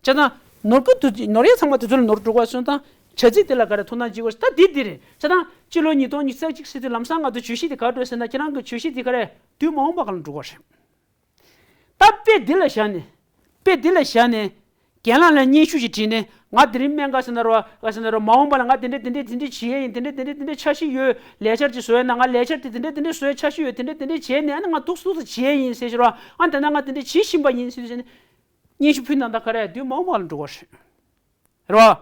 ཙང་ནོར་གི་འདུག་ནོར་ཡས་ཚང་མ་དེ་ཚོ་ལ་ནོར་འགྲོ་བ་སོང་ཙང་བྱ་ཚིག་དེ་ལ་ག་རེ་ཐུགས་སྣང་བྱེད་དགོས་ད་འདི་འདི་རེད། བྱས་ཙང་སྤྱི་ལོ་ཉིས་སྟོང་ཉི་ཤུ་རྩ་གཅིག་ཟེར་དུས་ལམ་སང་ང་ཚོ་བརྗོད་གཞི་དེ་ག་རེ་འགྲོ་ཟེར་ན་ཁྱེད་རང་གི་བརྗོད་གཞི་དེ་ག་རེ་དུས་མ་འོངས་པ་ག་ལ་འགྲོ་གི་རེད། ད་དཔེ་འདི་ལ་བཞག་ནས། དཔེ་འདི་ལ་བཞག་ནས། རྒན་ལགས་ལ་སྙན་ཞུ་ཞིག་བྲིས་ནས་ང་དེ་རིང་སྨན་ཁང་ཟེར་ན་རོ་ཨ་ཟེར་ན་རོ་མ་འོངས་པ་ལ་ང་དེ་འདྲས་དེ་འདྲས་དེ་འདྲས་བྱེད་ཡས་ཡིན། དེ་འདྲས་དེ་འདྲས་དེ་འདྲས་འཆར་གཞི་ཡོད། ལས་འཆར་ཅིག་བཟོ་ཡས་ན་ང་ལས་འཆར་དེ་དེ་འདྲས་དེ་འདྲས་བཟོ་ཡས་འཆར་གཞི་ཡོད། དེ་འདྲས་དེ་འདྲས་བྱས་ནས་ཨ་ནི་ང་འདུག་སེ་འདུག་སེ་བྱེད་ཡས་ཡིན་ཟེར་ཞུ་རོ། ཨ་ནི་ད་ལྟ་ང་དེ་འདྲས་བྱེད་བཞིན་པ་ཡིན་ཟེར་དུས་ཟེར་ནས་སྙན་ཞུ་ཕུལ་ན་ད་ག་རེ་དུས་མ་འོངས་པ་ལ་འགྲོ་གི་རེད། རེད་བ།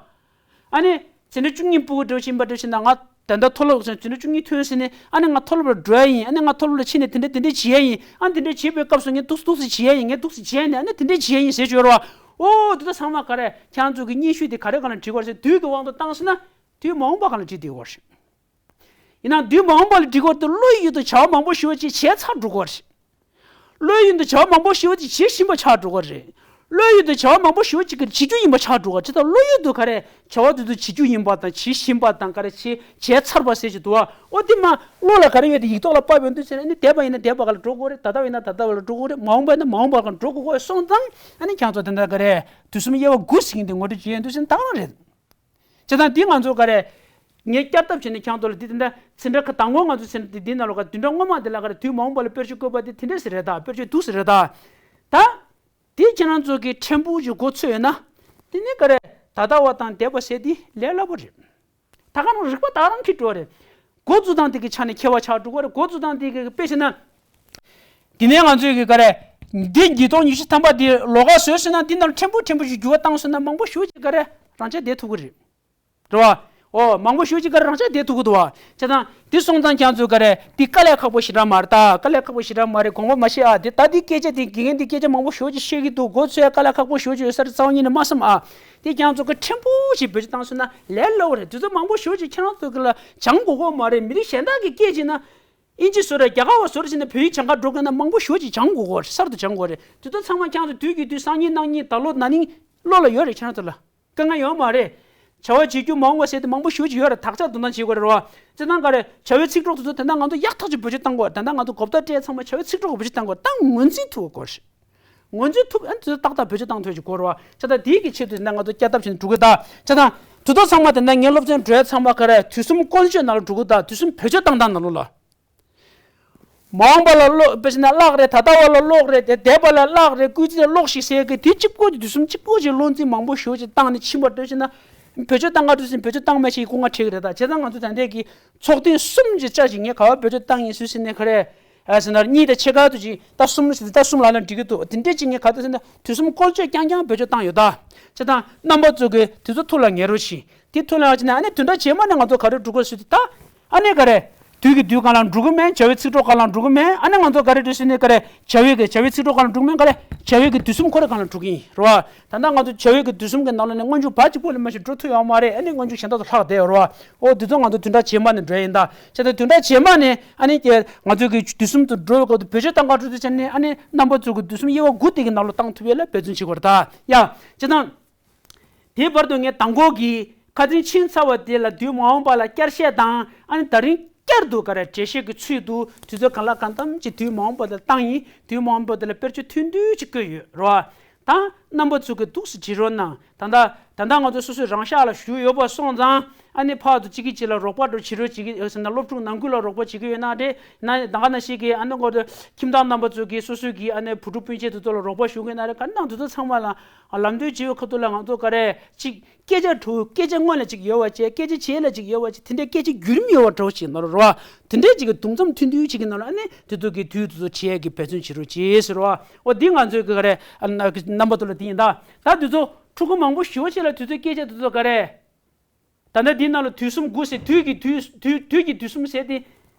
ཨ་ནི། འཛིན་གྲྭ་བཅུ་གཉིས་སྤུ་གུ་འགྲོ་བཞིན་པ་འགྲོ་བཞིན་ན་ང་ད་ལྟ་མཐོ་སློབ་སོང་འཛིན་གྲྭ་བཅུ་གཉིས་ཐོན་ཟིན་ནས་ཨ་ནི་ང་མཐོ་སློབ་ལ་འགྲོ་ཡ་ཡིན། ཨ་ནི་ང་མཐོ་སློབ་ལ་ཕྱིན་ནས་དེ་འདྲ་དེ་འདྲ་བྱེད་ཡ་ཡིན། ཨ་ནི་དེ་འདྲ་བྱེད་པའི་སྐབས་སུ་ངས་འདུག་སེ་འདུག་སེ་བྱེད་ཡ་ཡིན། ངས་འདུག་སེ་བྱས་ནས་ཨ་ནི་དེ་འདྲ་བྱེད་ཡ་ཡིན་ཟེར་བརྗོད་རོགས། ཨོ་དེ་ཚོ་ཚང་མ་ག་རེ་ཁྱེད་རང་ཚོ་གི་སྙན་ཞུ་དེ་ག་རེ་ག་ལ་འབྲི་དགོས་རེད་ཟེར། དུས་ཀྱི་དབང་དུ་བཏང་སོང་ན་དུས་མ་འོངས་པ་ག་ལ་འབྲི་བསྡད་དགོས་རེད། ཡིན་ནའང་དུས་མ་འོངས་པ་ལ་འབྲི་དགོས་དེ་བློ་ཡུལ་དུ་བྱ་བ་མང་པོ་ཞེ་པོ་ཅིག་བྱས་ཚར་འགྲོ་དགོས་རེད། བློ་ཡུལ་དུ་བྱ་བ་མང་པོ་ཞེ་པོ་ཅིག་བྱེད་བཞིན་པ་ཆགས་འགྲོ་གི་རེད། བློ་ཡུལ་དུ་བྱ་བ་མང་པོ་ཞེ་པོ་ཅིག་གི་བྱེད་རྒྱུ་ཡིན་པ་ཆགས་འགྲོ་གི་རེད། ད་བློ་ཡུལ་དུ་ག་རེ་བྱ་བ་དེ་ཚོ་བྱེད་རྒྱུ་ཡིན་པ་དང་བྱེད་བཞིན་པ་དང་ག་རེ་བྱེད་བྱས་ཚར་བ་ཟེར་གྱི་འདུག་བ། ཨོ་དེ་མ་བློ་ལ་ག་རེ་ཡོད་དེ་ཡིག་ཐོག་ལ་ཕབ་ཡོང་དུས་ཟེར་ཨ་ནི་འདས་པ་ཡིན་ན་འདས་པ་ག་ལ་འགྲོ་དགོས་རེད། ད་ལྟ་བ་ཡིན་ན་ད་ལྟ་བ་ལ་འགྲོ་དགོས་རེད། མ་འོངས་པ་ཡིན་ན་མ་འོངས་པ་ག་ལ་འགྲོ་དགོས་རེད། སོང་ཙང་ཨ་ནི་ཁྱེད་ཚོ་དེ་འདྲ་ག་རེ་དུས་གསུམ་དབྱེ་བ་དགུ་ཟིན་གྱི་ངོ་སྤྲོད་བྱེད་ཡོང་དུས་ཟེར་ད་ག་རང་རེད། བྱས་ཙང་འདི་ང་ཚོ་ག་རེ། ངས་བསྐྱར་ལྡབ་བྱས་ནས་ཁྱེད་ཚོ་ལ་འདི་དེ་འདྲ་འཛིན་གྲྭ་ཁག་དང་པོ་ང་ཚོ་འཛིན་གྲྭ་འདི་འདི་ནང་ལོགས་ཀ་བདུན་ཕྲག་སྔོན་མ་འདི་ལ་ག་རེ་དུས་མ་འོངས་པ་ལ་དཔེར་བརྗོད་བཀོད་པ་འདི་དེ་འདྲས་ཟེར་རེད་ད། དཔེར་བརྗོད་འདུག་ཟེར་རེད་ད། ད། དེ་ཁྱེད་རང་ཚོ་གི་ཕྲན་བུ་ཞིག་མགོ་ཚོས་ཡོད་ན། དེ་ནི་ག་རེ། ད་ལྟ་བ་དང་འདས་པ་ཟེར་དེ་ལས་སླ་པོ་རེད། ད་ག་རང་རིག་པ་ད་རང་གིས་འགྲོ་བ་རེད། འགོ་འཛུགས་སྟངས་དེ་གི་ཆ་ནས་ཁྱད་པར་ཆགས་འགྲོ་གི་རེད། འགོ་འཛུགས་སྟངས་དེ་གི་དཔེ་བྱས་ན། དེ་ནས་ང་ཚོས་གི་ག་རེ། འདི་ཉིས་སྟོང་ཉི་ཤུ་ཐམ་པ་དེ་ལོགས་ཀ་བཟོས་ཟིན་ན། འདི་ནང་ཕྲན་བུ་ཕྲན་བུ་ཞིག་འགྱུར་བ་བཏང་སོང་ན་མང་པོ་ཞེ་པོ་ཅིག་ག་རེ་རང་འཇགས་བསྡད་ཐུབ་ཀྱི་རེད། རེད་བ། ཨོ་མང་པོ་ཞེ་པོ་ཅིག་ག་རེ་རང་འཇགས་བསྡད་ཐུབ་ཀྱི་འདུག་བ། བྱས་ཙང་འདི་སོང་ཙང་ཁྱེད་ཚོས་ག་རེ། འདི་དཀའ་ལས་ཁག་པོ་ཞེ་དྲག་མ་རེད་ད། དཀའ་ལས་ཁག་པོ་ཞེ་དྲག་མ་རེད། དགོངས་པ་མ་བཞེས་ཨ། དེ་ད་འདི་སྐད་ཆ་དེ་དགེ་རྒན་འདི་སྐད་ཆ་མང་པོ་ཞེ་པོ་ཅིག་བཤད་ཀྱི་འདུག་འགོ་ཚོས་དཀའ་ལས་ཁག་པོ་ཞེ་པོ་ཅིག་ཡོད་ས་རེད་རྩ་བ་ཉིད་ནས་མ་བསམ་ཨ། དེ་ཁྱེད་ཚོ་གི་ཕྲན་བུ་ཞིག་བེད་སྤྱོད་བཏང་སོང་ན་ལས་སླ་པོ་རེད། དེ་ཚོ་མང་པོ་ཞེ་པོ་ཅིག་ཁྱེད་རང་ཚོ་གི་ལ་སྦྱང་དགོས་ཀྱི་མ་རེད། མི་རིགས་གཞན་དག་གི་སྐད་ཅིག་ན། ཨིན་ཇི་བཟོ་རེད། རྒྱ་གར་བ་བཟོ་རེད་ཟེར་ནས་བོད་ཡིག་སྦྱང་ག་འགྲོ་དགོས་ན་མང་པོ་ཞེ་པོ་ཅིག་སྦྱང་དགོས་ཀྱི་རེད། གསར་དུ་སྦྱང་དགོས་རེད། དེ་ཚོ་ཚང་མ་ཁྱེད་ཚོ་དུས་ཀྱི་དུས་སང་ཉིན་གནངས་ཉིན་ད་ལོ་ན་ནིང་བློ་ལ་ཡོད་རེད། ཁྱེད་རང་ཚོ་ལ་དཀའ་ངལ་ཡོད་མ་རེད། བྱ་བ་བྱེད་རྒྱུ་མ་འོངས་པ་ཟེར་དེ་མང་པོ་ཞེ་པོ་ཅིག་ཡོད་རེད། དག་ཆ་འདོན་སྟངས་བྱེད་དགོས་རེད་བ། བྱེད་སྟངས་ག་རེ། བྱ་བའི་ཚིག་གྲོགས་དེ་ཚོ་ད་ལྟ་ང་ཚོ་ཡག་ཐག་ཆོད་བེད་སྤྱོད་བཏང་དགོས། ད་ལྟ་ང་ཚོ་གོ་བརྡ་སྤྲད་ཚང་མ་བྱ་བའི་ཚིག་གྲོགས་བེད་སྤྱོད་བཏང་དགོས། ད་ངོས་འཛིན་ཐུབ་དགོས་རེད། ངོས་འཛིན་ཐུབ་ཨ་ནི་དེ་ཚོ་ཏག་ཏག་བེད་སྤྱོད་བཏང་ཐུབ་ཅིག་དགོས་རེད་བ། བྱས་ཙང་དེའི་གི་ཆེད་དུ་ད་ལྟ་ང་ཚོ་བསྐྱར་ལྡབ་བྱས་ནས་འགྲོ་གི་ད། བྱས་ཙང་དེ་ཚོ་ཚང་མ་ད་ལྟ་ངའི་སློབ་ཚན་འགྲོ་ཡ་ཚང་མ་ག་རེ། དུས་གསུམ་བཀོལ་སྤྱོད་ནང་ལ་འགྲོ་གི་ད། དུས་གསུམ་བེད་སྤྱོད་བཏང་སྟངས་ནང་ལོགས་ལ། མ་འོངས་པ་ལ་ཀློག་དཔེ་བྱས་ན་བཀླག་རེད། ད་ལྟ་བ་ལ་ཀློག་རེད། དེ་འདས་པ་ལ་བཀླག་རེད། སྐུལ་ཚིག་ལ་ཀློག་ཞིག་ཟེར་གི་དེ་གཅིག་པོ་གཅིག་དུས་གསུམ་གཅིག་པོ་གཅིག་བློ་འཛིན་མང་པོ་ཞེ་པོ་ཅིག་བཏང་ནས་ཕྱིན་པ་འདྲ་བྱས་ན། བེད་སྤྱོད་བཏང་ག་འགྲོ་ཟེར་ན་བེད་སྤྱོད་བཏང་མེད་ཞེས་སྐུ་ངལ་འཕྲད་ཀྱི་རེད། ད་བྱས་ཙང་ང་ཚོ་ད་ལྟའི་གི་ཚོགས་ཐེངས་གསུམ་གྱི་ཆ་ཞིག་ངས་ག་བ་བེད་སྤྱོད་བཏང་ཡིན་ཟེར་ཟེར་ནས་ག་རེ། ཨ་ཟེར་ན་གཉིས་དང་ཕྱེད་ཀ་དུ་ཅིག་ད་གསུམ་ཟེར་ད་གསུམ་ལབ་ན་འགྲིག་གི་འདུག་དེ་འདྲས་ཅིག་ངས་ག་དུས་ཟེར་ན་དུས་གསུམ་བཀོལ་སྤྱོད་རྐྱང་རྐྱང་བེད་སྤྱོད་བཏང་ཡོད་ད། བྱས་ཙང་རྣམ་པ་ཚོ་གིས་དེ་ཚོ་ཐུགས་ལ་ངེས་རོགས་བྱེད། དེ་ཐུགས་ལ་བྱས་ནས་ཨ་ནི་བདུན་ཕྲག་རྗེས་མ་ནས་ང་ཚོ་ག་རེ་འགྲོ་དགོས་ཟེར་དུས་ད། ཨ་ནི་ག་རེ། དུས་ཀྱི་དུས་སྒང་ལ་འགྲོ་གི་མེད། བྱ་བའི་ཚིག་གྲོགས་སྒང་ལ་འགྲོ་གི་མེད། ཨ་ནི་ང་ཚོ་ག་རེ་འགྲོ་ཟེར་ནས་ག་རེ། བྱ་བའི་གི་བྱ་བའི་ཚིག་གྲོགས་སྒང་ལ་འགྲོ་གི་མེད། ག་རེ། བྱ་བའི་གི་དུས་གསུམ་ཁོ་རའི་སྒང་ལ་འགྲོ་གི་ཡིན་རེད་བ། ད་ལྟ་ང་ཚོ་བྱ་བའི་གི་དུས་གསུམ་གི་ནང་ལ་ནས་སྔོན་འཇུག་བ་གཅིག་པོ་ལས་མ་ཞིག་འགྲོ་ཐུབ་ཡོད་མ་རེད། ཨ་ནི་སྔོན་འཇུག་གཞན་དག་ཏུ་ལྷག་བསྡད་ཡོད་རེད་བ། ཨོ་དེ་ཚོ་ང་ཚོ་བདུན་ཕྲག་རྗེས་མ་ནས་འགྲོ་ཡ་ཡིན་ད། བྱས་ཙང་བདུན་ཕྲག་རྗེས་མ་ནས་ཨ་ནི་ཀྱེ་ང་ཚོ་གི་དུས་གསུམ་དུ་འགྲོ་བའི་སྐབས་དུ་བེད་སྤྱོད་བཏང་ག་འགྲོ་དུས་ཆ་ནས་ཨ་ནི་རྣམ་པ་ཚོ་གི་དུས་གསུམ་དབྱེ་བ་དགུ་དེ་གི་ནང་ལ་བཏང་ཐུབ་ཡ་ལ་འབད་བརྩོན་བྱེད་དགོས་རེད་ད། ཡ། བྱས་ཙང་། དེའི་བར་དུ་ངས་མདང་དགོང་གི་ཁ་སང་ཕྱིན་ཚར་བ་དེ་ལ་དུས་མ་འོངས་པ་ལ་བསྐྱར་བཤད་དང་། ཨ་ནི་ད་རིང་བསྐྱར་དུ་ག་རེ་འགྲེལ་བཤད་ཀྱི་ཚུལ་དུ་དུས་ཚོད་གང་ལ་གང་འཚམ་གྱི་དུས་མ་འོངས་པ་དེ་ལ་བཏང་ཡིན། དུས་མ་འོངས་པ་དེ་ལ་དཔེར་བརྗོད་ཐུང་ཐུང་ཅིག་བཀོད་ཡོད་རེད་བ། ད་རྣམ་པ་ཚོ་གིས་འདུག་སེ་བྲིས་རོགས་གནང་། ད་ལྟ་ད་ལྟ་ང་ཚོ་སོ་སོའི་རང་ཤག་ལ་བཞུགས་ཡོད་པ་སོང་ཙང་། ཨ་ནི་ཕར་དུ་གཅིག་གིས་གཅིག་ལ་རོགས་པ་འགྲོ་བྱེད་རོགས་བྱེད་ཀྱི་ཡོད་ཟེར་ན། སློབ་ཕྲུག་ནང་ཁུལ་ལ་རོགས་པ་བྱེད་ཀྱི་ཡོད་ན་རེད། ན་ད་ག་ནང་བཞིན་གྱི་ཨ་ནི་ངོ་དེ་ཁྱིམ་བདག་རྣམ་པ་ཚོ་གིས་སོ་སོའི་གི་ཨ་ནི་བུ་ཕྲུག་སྤུན་མཆེད་དེ་ཚོ་ལ་རོགས་པ་ཞུ་གི་ཡོད་ན་རེད། ག་ནང་དེ་ཚོ་ཚང་མ་ལ་ལམ་སྟོན་བྱེད་པའི་ཁ་ཐུག་ལ་ང་ཚོ་ག་རེ་ཅིག་སྐད་ཆ་དྲུག་སྐད་ཆ་སྔོན་ལ་ཅིག་ཡོད་པ་བྱས། སྐད་ཆ་རྗེས་ལ་ཅིག་ཡོད་པ་བྱས། དེ་འདྲའི་སྐད་ཆ་བརྒྱུད་རིམ་ཡོད་པ་འདྲ་བོ་ཅིག་ནོར་རོ། དེ་འདྲའི་ཅིག་གི་གདུང་མཚམས་ཐུང་ཐུང་ཅིག་གི་ནང་ལ་ཨ་ནི་དེ་ཚོ་གི་དུས་དེ་ཚོ་བྱེད་ཡས་ཀྱི་འབད་བརྩོན་བྱེད་རོགས་བྱེད་ཟེར་རོ། འོ་འདི་ང་ཚོའི་གི་ག་རེ་ཨ་ན་རྣམ་པ་ཚོ་ལ་དེ་ཡིན་ད། ད་དེ་ཚོ་ཕྲུ་གུ་མང་པོ་ཞེ་པོ་ཅིག་ལ་དེ་ཚོའི་སྐད་ཆ་དེ་ཚོ་ག་རེ། ད་ལྟ་འདི་ནང་ལ་དུས་གསུམ་དགུ་ཟེར། དུས་ཀྱི་དུས་དུས་དུས་ཀྱི་དུས་གསུམ་ཟེར་དེ་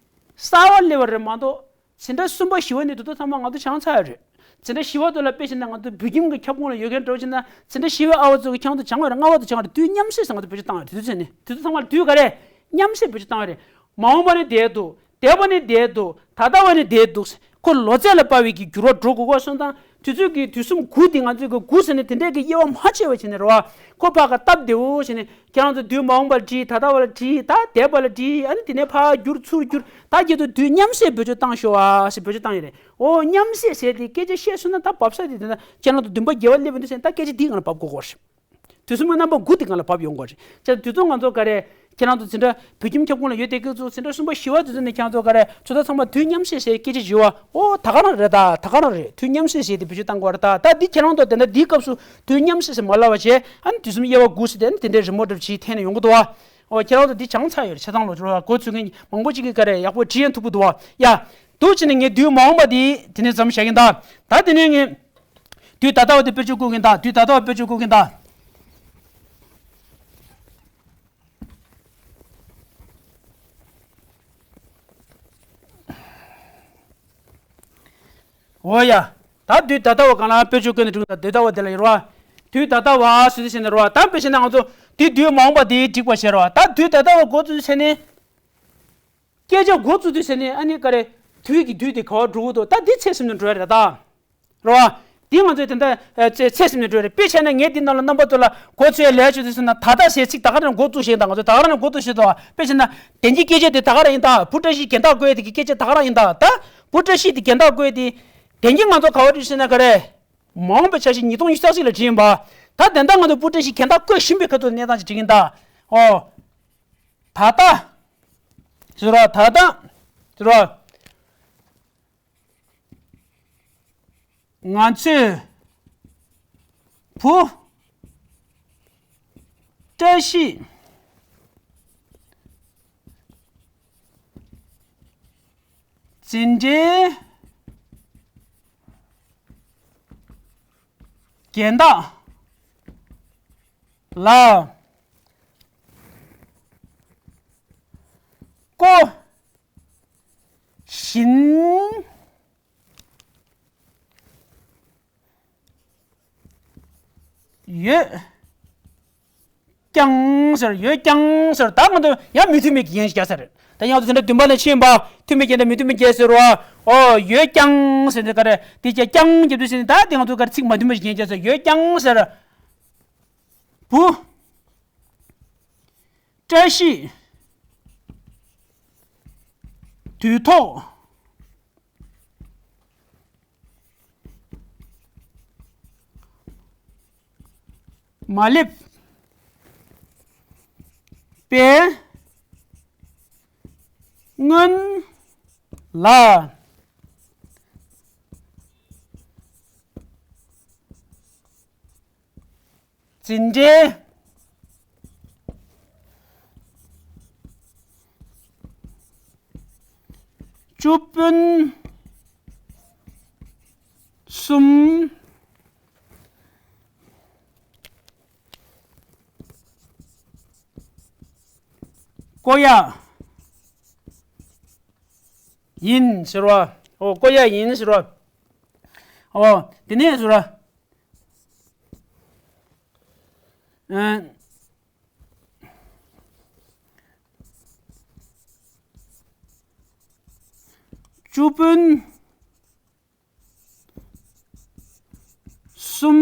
གསར་བ་སླེབས་པ་རེད་མ་གཏོགས། འཛིན་གྲྭ་གསུམ་པ་བཞི་པ་ནས་དེ་ཚོ་ཚང་མ་ང་ཚོ་སྦྱངས་ཚར་ཡོད་རེད། འཛིན་གྲྭ་བཞི་པ་དེ་ལ་དཔེ་བྱས་ན་ང་ཚོ་བོད་ཁྱིམ་གྱི་ཁྱབ་ཁོངས་ལ་ཡོད་མཁན་འདྲ་བོ་བྱས་ན། འཛིན་གྲྭ་བཞི་པའི་ཨ་བ་ཚོ་གི་ཁྱེད་ཚོ་སྦྱངས་པ་རེད། ལྔ་པ་དེ་སྦྱངས་པ་རེད། དུས་མཉམ་བསྲེས་ཟེར་ང་ཚོ་བེད་སྤྱོད་བཏང་ཡོད་རེད། དེ་ཚོ་ཚང་མ་ལ་དུས་ག་རེ་མཉམ་བསྲེས་བེད་སྤྱོད་བཏང་ཡོད་རེད། མ་འོངས་པ་ནི་བསྡད་འདུག་འདས་པ་ནི་བསྡད་འདུག་ད་ལྟ་བ་ནི་བསྡད་འདུག་ཁོ་ལོ་ཚད་ལ་དཔག་པའི་གི་འགྱུར་བ་འགྲོ་དགོས་པ་སོང་ཙང་། དུས་ཚོད་ཀྱི་དུས་གསུམ་དགུ་དེ་ང་ཚོས་གི་དགུ་ཟེར་ནས་དེ་འདྲའི་གི་དབྱེ་བ་མ་ཕྱེ་བ་བྱས་ནས་རེད་བ། ཁོ་ཕར་ག་སྟབས་བདེ་བོ་བྱས་ནས་ཁྱེད་རང་ཚོ་དུས་མ་འོངས་པ་ལ་བྲིས། ད་ལྟ་བ་ལ་བྲིས། ད་འདས་པ་ལ་བྲིས། ཨ་ནི་དེ་ནས་ཕར་བསྒྱུར་ཚུར་བསྒྱུར། ད་ཁྱེད་ཚོ་དུས་མཉམ་བསྲེས་བེད་སྤྱོད་བཏང་ཤོག་ཨ་ཟེར་བེད་སྤྱོད་བཏང་ཡོད་རེད། འོ་མཉམ་བསྲེས་ཟེར་དེ་སྐད་ཆ་བཤད་སོང་ན་ད་བབས་ས་དེ་དེ་ན་ཁྱེད་རང་ཚོ་བདུན་པ་བརྒྱད་པ་སླེབས་པ་འདུག་ཟེར་ན་ད་སྐད་ཆ་འདིའི་སྒང་ལ་བབས་དགོས་ཀྱི་རེད། དུས་གསུམ་གྱི་རྣམ་པ་དགུ་དེ་སྒང་ལ་བབས་ཡོང་གི་རེད། བྱས་ཙང་དུས་ཚོད་ང་ཚོ་ག་རེ། ཁྱེད་རང་ཚོ་འཛིན་གྲྭ་བོད་ཁྱིམ་ཁྱབ་ཁོངས་ལ་ཡོད་བསྡད་མཁན་ཚོ་འཛིན་གྲྭ་གསུམ་པ་བཞི་པ་དེ་ཚོ་ནས་ཁྱེད་རང་ཚོ་ག་རེ་ཚོ་ད་ཚང་མ་དུས་མཉམ་བསྲེས་ཟེར་སྐད་ཆ་ཞུ་བ། ཨོ་ད་ག་རང་རེད་ད། ད་ག་རང་རེད། དུས་མཉམ་བསྲེས་ཟེར་དེ་བེད་སྤྱོད་བཏང་དགོས་རེད་ད། ད་འདི་ཁྱེད་རང་ཚོ་དེ་འདྲ་འདིའི་སྐབས་སུ་དུས་མཉམ་བསྲེས་ཟེར་མ་ལབ་པ་བྱས། ཨ་ནི་དུས་གསུམ་དབྱེ་བ་དགུ་ཟེར་དེ་ཨ་ནི་དེ་འདྲའི་རི་མོ་འདྲ་བྱས་འཐེན་ནས་ཡོང་གི་འདུག་བ། ཨོ་ཁྱེད་རང་ཚོ་འདི་སྦྱངས་ཚར་ཡོད་རེད། ཆ་ཚང་ལོ་ཚོད་ལ་འགོ་ཚུགས་མཁན་མང་པོ་ཅིག་གིས་ག་རེ་ཡག་པོ་བྲིས་ཡང་ཐུབ་ཀྱི་འདུག་བ། ཡ། འདུག་བྱས་ནས་ངས་དུས་མ་འོངས་པ་འདི་དེ་ནས་མཚམས་བཞག་གིན་ད། ད་དེ་ནས་ངས། དུས་ད་ལྟ་བ་དེ་དཔེར་བརྗོད་བཀོད་ཀྱིན་གདའ། དུས་ད་ལྟ་བ་དཔེར་བརྗོད་བཀོད་ཀྱིན་གདའ། འོ་ཡ། ད་དུས་ད་ལྟ་བ་གང་ལ་དཔེར་བརྗོད་བཀོད་ནས་འགྲིག་གདའ། དུས་ད་ལྟ་བ་དེ་ལ་ཡོད་རེད་བ། དུས་ད་ལྟ་བ་ཟེར་དུས་ཟེར་ནས་རེད་བ། ད་དཔེ་བྱས་ན་ང་ཚོ་དེ་དུས་མ་འོངས་པ་དེ་འགྲིག་པ་བྱས་རེད་བ། ད་དུས་ད་ལྟ་བ་འགོ་བཙུགས་དུས་ཟེར་ནས། སྐད་ཆ་འགོ་བཙུགས་དུས་ཟེར་ནས་ཨ་ནི་ག་རེ། དུས་ཀྱི་དུས་དེ་ག་བ་འགྲོ་གི་འདུག་ད་འདི་ཚེ་ཟིན་ནས་འགྲོ་ཡ་རེད་ད། རེད་བ། འདི་ང་ཚོས་དེ་འདྲ་ཨ་ཚེ་ཚེ་ཟིན་ནས་འགྲོ་ཡ་རེད། དཔེ་བྱས་ན་ངས་འདི་ནང་ལ་རྣམ་པ་ཚོ་ལ་འགོ་ཚུགས་ཡ་ལས་ཆུ་དུས་ཟེར་ན་ད་ལྟ་ཟེར་ཚིག་ད་ག་རང་འགོ་བཙུགས་ཤེས་ད། ང་ཚོས་ད་ག་རང་འགོ་བཙུགས་ཤེས་ད། དཔེ་བྱས་ན་དེང་གི་སྐད་ཆ་དེ་ད་ག་རང་ཡིན་ད། བུ་བཀྲ་ཤིས་རྒན་བདག་དགོས་དེ་གི་སྐད་ཆ་ད་ག་རང་ཡིན་ད། ད་བུ་བཀྲ་ཤིས་དེ་རྒན་བདག་དགོས་དེ། དེང་གི་ང་ཚོ་ག་བ་བྲིས་ཟེར་ན་ག་རེ། མ་འོངས་པའི་འཆར་གཞི་ཉིས་སྟོང་ཉི་ཤུ་རྩ་གཅིག་ལ་བྲིས་ཡིན་པ། ད་དེ་འདྲ་ང་ཚོ་བུ་བཀྲ་ཤིས་རྒན་བདག་དགོས་བཞིན་པའི་ཁ་ཐུག་གནས་སྟངས་ཅིག་བྲིས་ཡིན་ད། ཨོ། ད་ལྟ། ཟེར་བ་ད་ལྟ། ཟེར་བ། ང་ཚོས་ བུ། བཀྲ་ཤིས། འཛིན་གྲྭའི་རྒན་བདག་ལ་བསྐོ་བཞིན། ཡོད་ཀྱང་ཟེར། ཡོད་ཀྱང་ཟེར། ད་ང་ཚོ་ཡང་མི་མཐུན་མི་རྒན་ཞིག་རྒྱག་ཟེར། ད་ཡང་ང་ཚོ་དེ་འདྲ་བདུན་པ་ལ་ཕྱིན་པ། མཐུན་མི་རྒན་དང་མི་མཐུན་མི་རྒན་ཟེར་བ། ཨོ་ཡོད་ཀྱང་ཟེར་དེ་ག་རེ། དེ་ཀྱང་ཀྱང་རྒྱབ་དུས་ཟེར་ནས། ད་དེ་ང་ཚོ་ག་རེ་ཚིག་མ་མཐུན་པ་ཞིག་རྒན་རྒྱག་ཟེར། ཡོད་ཀྱང་ཟེར། བུ། བཀྲ་ཤིས། དུས་ཐོག་མ་སླེབས་པའི་སྔོན་ལ། འཛིན་གྲྭའི་ཅུ་སྤུན་གསུམ་བསྐོ་ཡ་ཡིན་ཟེར་བ། ཨོ་བསྐོ་ཡ་ཡིན་ཟེར་བ། ཨོ་དེ་ནས་ཟེར་བ། ཨ། ཅུ་སྤུན་གསུམ་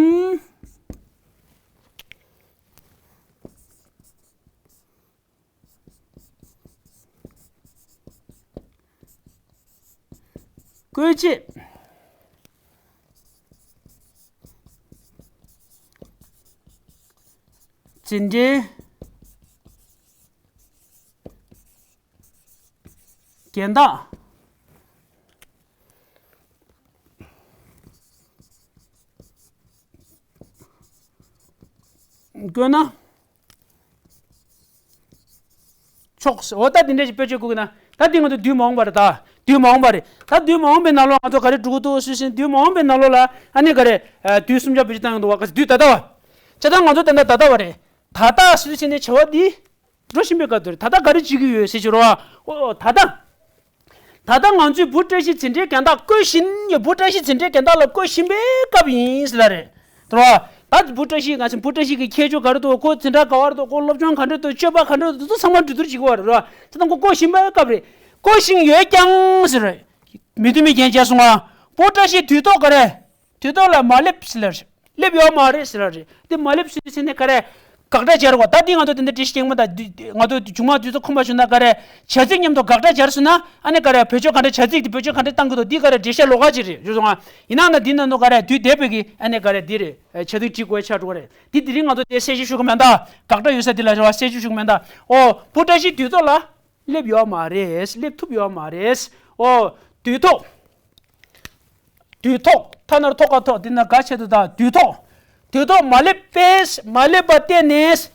བཀོད་ཆེད། འཛིན་གྲྭའི་རྒན་བདག་བསྐོས་ན་ཆོག། འོ་ད་དེ་འདྲ་ཞིག་བེད་སྤྱོད་དགོས་ཀྱི་ན། ད་དེ་ང་ཚོ་དུས་མ་འོངས་པ་རེད། ད་དུས་མ་འོངས་པ་རེད། ད་དུས་མ་འོངས་པའི་ནང་ལོགས་ང་ཚོ་ག་རེ་འགྲོ་གི་འདུག་ཟེར་བཞིན། དུས་མ་འོངས་པའི་ནང་ལོགས་ལ་ཨ་ནི་ག་རེ། ཨ། དུས་གསུམ་ཆར་བེད་སྤྱོད་བཏང་ཡོང་འདུག་བ། ག་ཚོད་དུས་ད་ལྟ་བ། བྱས་ཙང་ང་ཚོ་ད་ལྟ་ད་ལྟ་བ་རེད། ད་ལྟ་ཟེར་དུས་ནས་བྱ་བ་འདི་འགྲོ་བཞིན་པའི་སྐབས་དེར་ད་ལྟ་ག་རེ་བྱེད་ཀྱི་ཡོད་ཟེར་ཞུ་རོགས། ཨོ་ད་ལྟ། ད་ལྟ་ང་ཚོས་བུ་བཀྲ་ཤིས་འཛིན་གྲྭའི་རྒན་བདག་བསྐོ་བཞིན་ཡོད། བུ་བཀྲ་ཤིས་འཛིན་གྲྭའི་རྒན་བདག་ལ་བསྐོ་བཞིན་པའི་སྐབས་ཡིན་ཟེར་ལ་རེད། དེ་རེད་བ། ད་བུ་བཀྲ་ཤིས། ང་ཚོ་བུ་བཀྲ་ཤིས་ཀྱི་ཁྱད་ཆོས་ག་རེ་འདུག་ཁོ་འཛིན་གྲྭ་ག་བར་འདུག་ཁོ་སློབ་སྦྱོང་ག་འདྲ་འདུག་སྤྱོད་པ་ག་འདྲ་འདུག་ཚང་མ་གྲོས་བསྡུར་བྱེད་ཀྱི་ཡོད་རེད་བ། ད་ལྟ་ཁོ་བསྐོ་བཞིན་པའི་སྐབས་རེད། བསྐོ་བཞིན་ཡོད་ཀྱང་ཟེར་རེད། མི་མཐུན་མི་རྒན་བྱས་སོང་ང་། བུ་བཀྲ་ཤིས་དུས་ཐོག་ག་རེ། དུས་ཐོག་ལ་མ་སླེབས་ཟེར་ལ་རེད། སླེབས་ཡོད་མ་རེད་ཟེར་ལ་རེད། འདི་མ་སླེབས་ཟེར་ཟེར་ནས་ག་རེ། དགག་སྒྲ་སྦྱར་བ། ད་འདི་ང་ཚོ་དེ་འདྲ་འགྲེལ་བཤད་རྒྱག་མ་ད། ང་ཚོ་མཇུག་མ་དུས་ཚོད་ཁོམ་པ་བྱུང་ན་ག་རེ། བྱ་ཚིག་མཉམ་དུ་དགག་སྒྲ་སྦྱར་སོང་ན། ཨ་ནི་ག་རེ། བེད་སྤྱོད་ག་འདྲ། བྱ་ཚིག་འདི་བེད་སྤྱོད་ག་འདྲ་བཏང་གི་འདུག་འདི་ག་རེ། འགྲེལ་བཤད་ལོགས་ཀ་ཅིག་རེད། ཞུ་སོང་ང་། ཡིན་ན་ན་འདི་ནང་དུ་ག་རེ། དུས་འདས་པའི་གི་ཨ་ནི་ག་རེ། འདི་རེད། བྱ་ཚིག་བྲིས་དགོས་ཆགས་འགྲོ་གི་རེད། འདི་དེ་རིང་ང་ཚོ་དེ་གསལ་བཤད་ཞུ་གི་མེད་ད། དགག་སྒྲ་ཡོད་ས་འདི་ལ་རེད་བ། གསལ་བཤད་ཞུ་གི་མེད་ད། ཨོ། བུ་བཀྲ་ཤིས་དུས་ཐོག་ལ་སླེབས་ཡོད་མ་རེད། སླེབས་ཐུབ་ཡོད་མ་རེད། ཨོ། དུས་ཐོག་དུས་ཐོག་ཐ་ན་རོ་ཐོག་ག་ཐོག་འདི་ན་ག་ཆེད་དུ་ད། དུས་ཐོག་དུས་ཐོག་མ་སླེབས་པས། མ་སླེབས་པ་བརྟེན་ནས།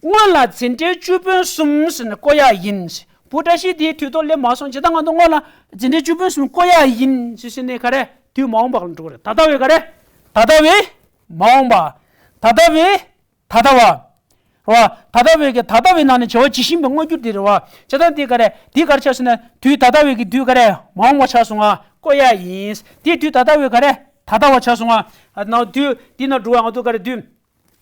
སྔོན་ལ་འཛིན་གྲྭའི་ཅུ་སྤུན་གསུམ་ཟེར་ནས་བསྐོ་ཡག་ཡིན། བུ་བཀྲ་ཤིས་དེའི་དུས་ཐོག་སླེབས་མ་སོང་། བྱས་ཙང་ང་ཚོ་སྔོན་ལ་འཛིན་གྲྭའི་ཅུ་སྤུན་གསུམ་བསྐོ་ཡག་ཡིན་ཟེར་ཟེར་ནས་ག་རེ། དུས་མ་འོངས་པ་ལ་འགྲོ་གི་རེད། ད་ལྟ་བའི་ག་རེ། ད་ལྟ་བའི་མ་འོངས་པ། ད་ལྟ་བའི་ད་ལྟ་བ། རེད་བ། ད་ལྟ་བའི་གི་ད་ལྟ་བའི་ནང་ནས་བྱ་བ་ཇི་བཞིན་པའི་དངོས་འགྱུར་དེ་རེད་བ། བྱས་ཙང་དེ་ག་རེ། དེ་ག་རེ་ཆགས་སོང་ན། དུས་ད་ལྟ་བའི་གི་དུས་ག་རེ། མ་འོངས་པ་ཆགས་སོང་ང་། བསྐོ་ཡག་ཡིན། དེ་དུས་ད་ལྟ་བའི་ག་རེ། ད་ལྟ་བ་ཆགས་སོང་ང་། ཨ་ནང་དུས་དེ་ནང་འགྲོ་བ་ང་ཚོ་ག་རེ། དུས་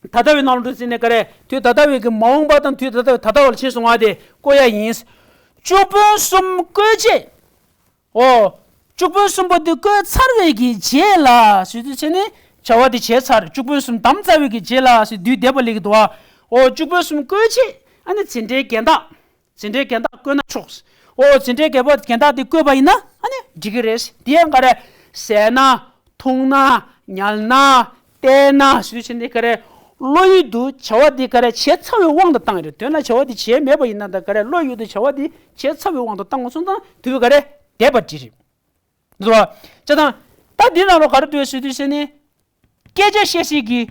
ད་ལྟ་བའི་ནང་ལ་འགྲོ་ཟིན་ནས་ག་རེ། དུས་ད་ལྟ་བའི་གི་མ་འོངས་པ་དང་དུས་ད་ལྟ་བའི་ད་ལྟ་བ་ལ་ཕྱིན་སོང་ང་། དེ་བསྐོ་ཡག་ཡིན། ཅུ་སྤུན་གསུམ་བསྐོས་རྗེས། ཨོ། ཅུ་སྤུན་གསུམ་པོ་དེ་བསྐོས་ཚར་བའི་གི་རྗེས་ལ་ཟེར་དུས་ཚེ་ནི་བྱ་བ་དེ་བྱས་ཚར། ཅུ་སྤུན་གསུམ་བདམས་ཚར་བའི་གི་རྗེས་ལ་ཟེར་དུས་འདས་པ་སླེབས་ཀྱི་འདུག་བ། ཨོ། ཅུ་སྤུན་གསུམ་བསྐོས་རྗེས་ཨ་ནི་འཛིན་གྲྭའི་རྒན་བདག་འཛིན་གྲྭའི་རྒན་བདག་བསྐོས་ན་ཆོག། ཨོ། འཛིན་གྲྭའི་རྒན་པ་རྒན་བདག་དེ་བསྐོས་པ་ཡིན་ན་ཨ་ནི་འགྲིག་གི་རེད། དེ་ཡང་ག་རེ། ཟས་ན། འཐུང་ན། ཉལ་ན། བལྟས་ན་ཟེར་དུས་ཚེ་ནི་ག་རེ། བློ་ཡུལ་དུ་བྱ་བ་འདི་ག་རེ་བྱས་ཚར་བའི་དབང་དུ་བཏང་ཡོད་རེད། དོན་ལ་བྱ་བ་འདི་བྱས་མེད་པ་ཡིན་ན་ད་ག་རེ། བློ་ཡུལ་དུ་བྱ་བ་འདི་བྱས་ཚར་བའི་དབང་དུ་བཏང་སོང་ཙང་དུས་ག་རེ་འདས་པ་འདི་རེད། འདུག་བ། བྱས་ཙང་ད་འདི་ནང་ལོགས་ག་རེ་འདུག་ཟེར་དུས་ཚེ་ནི། སྐད་ཆ་བཤད་སྲིད་ཀྱི་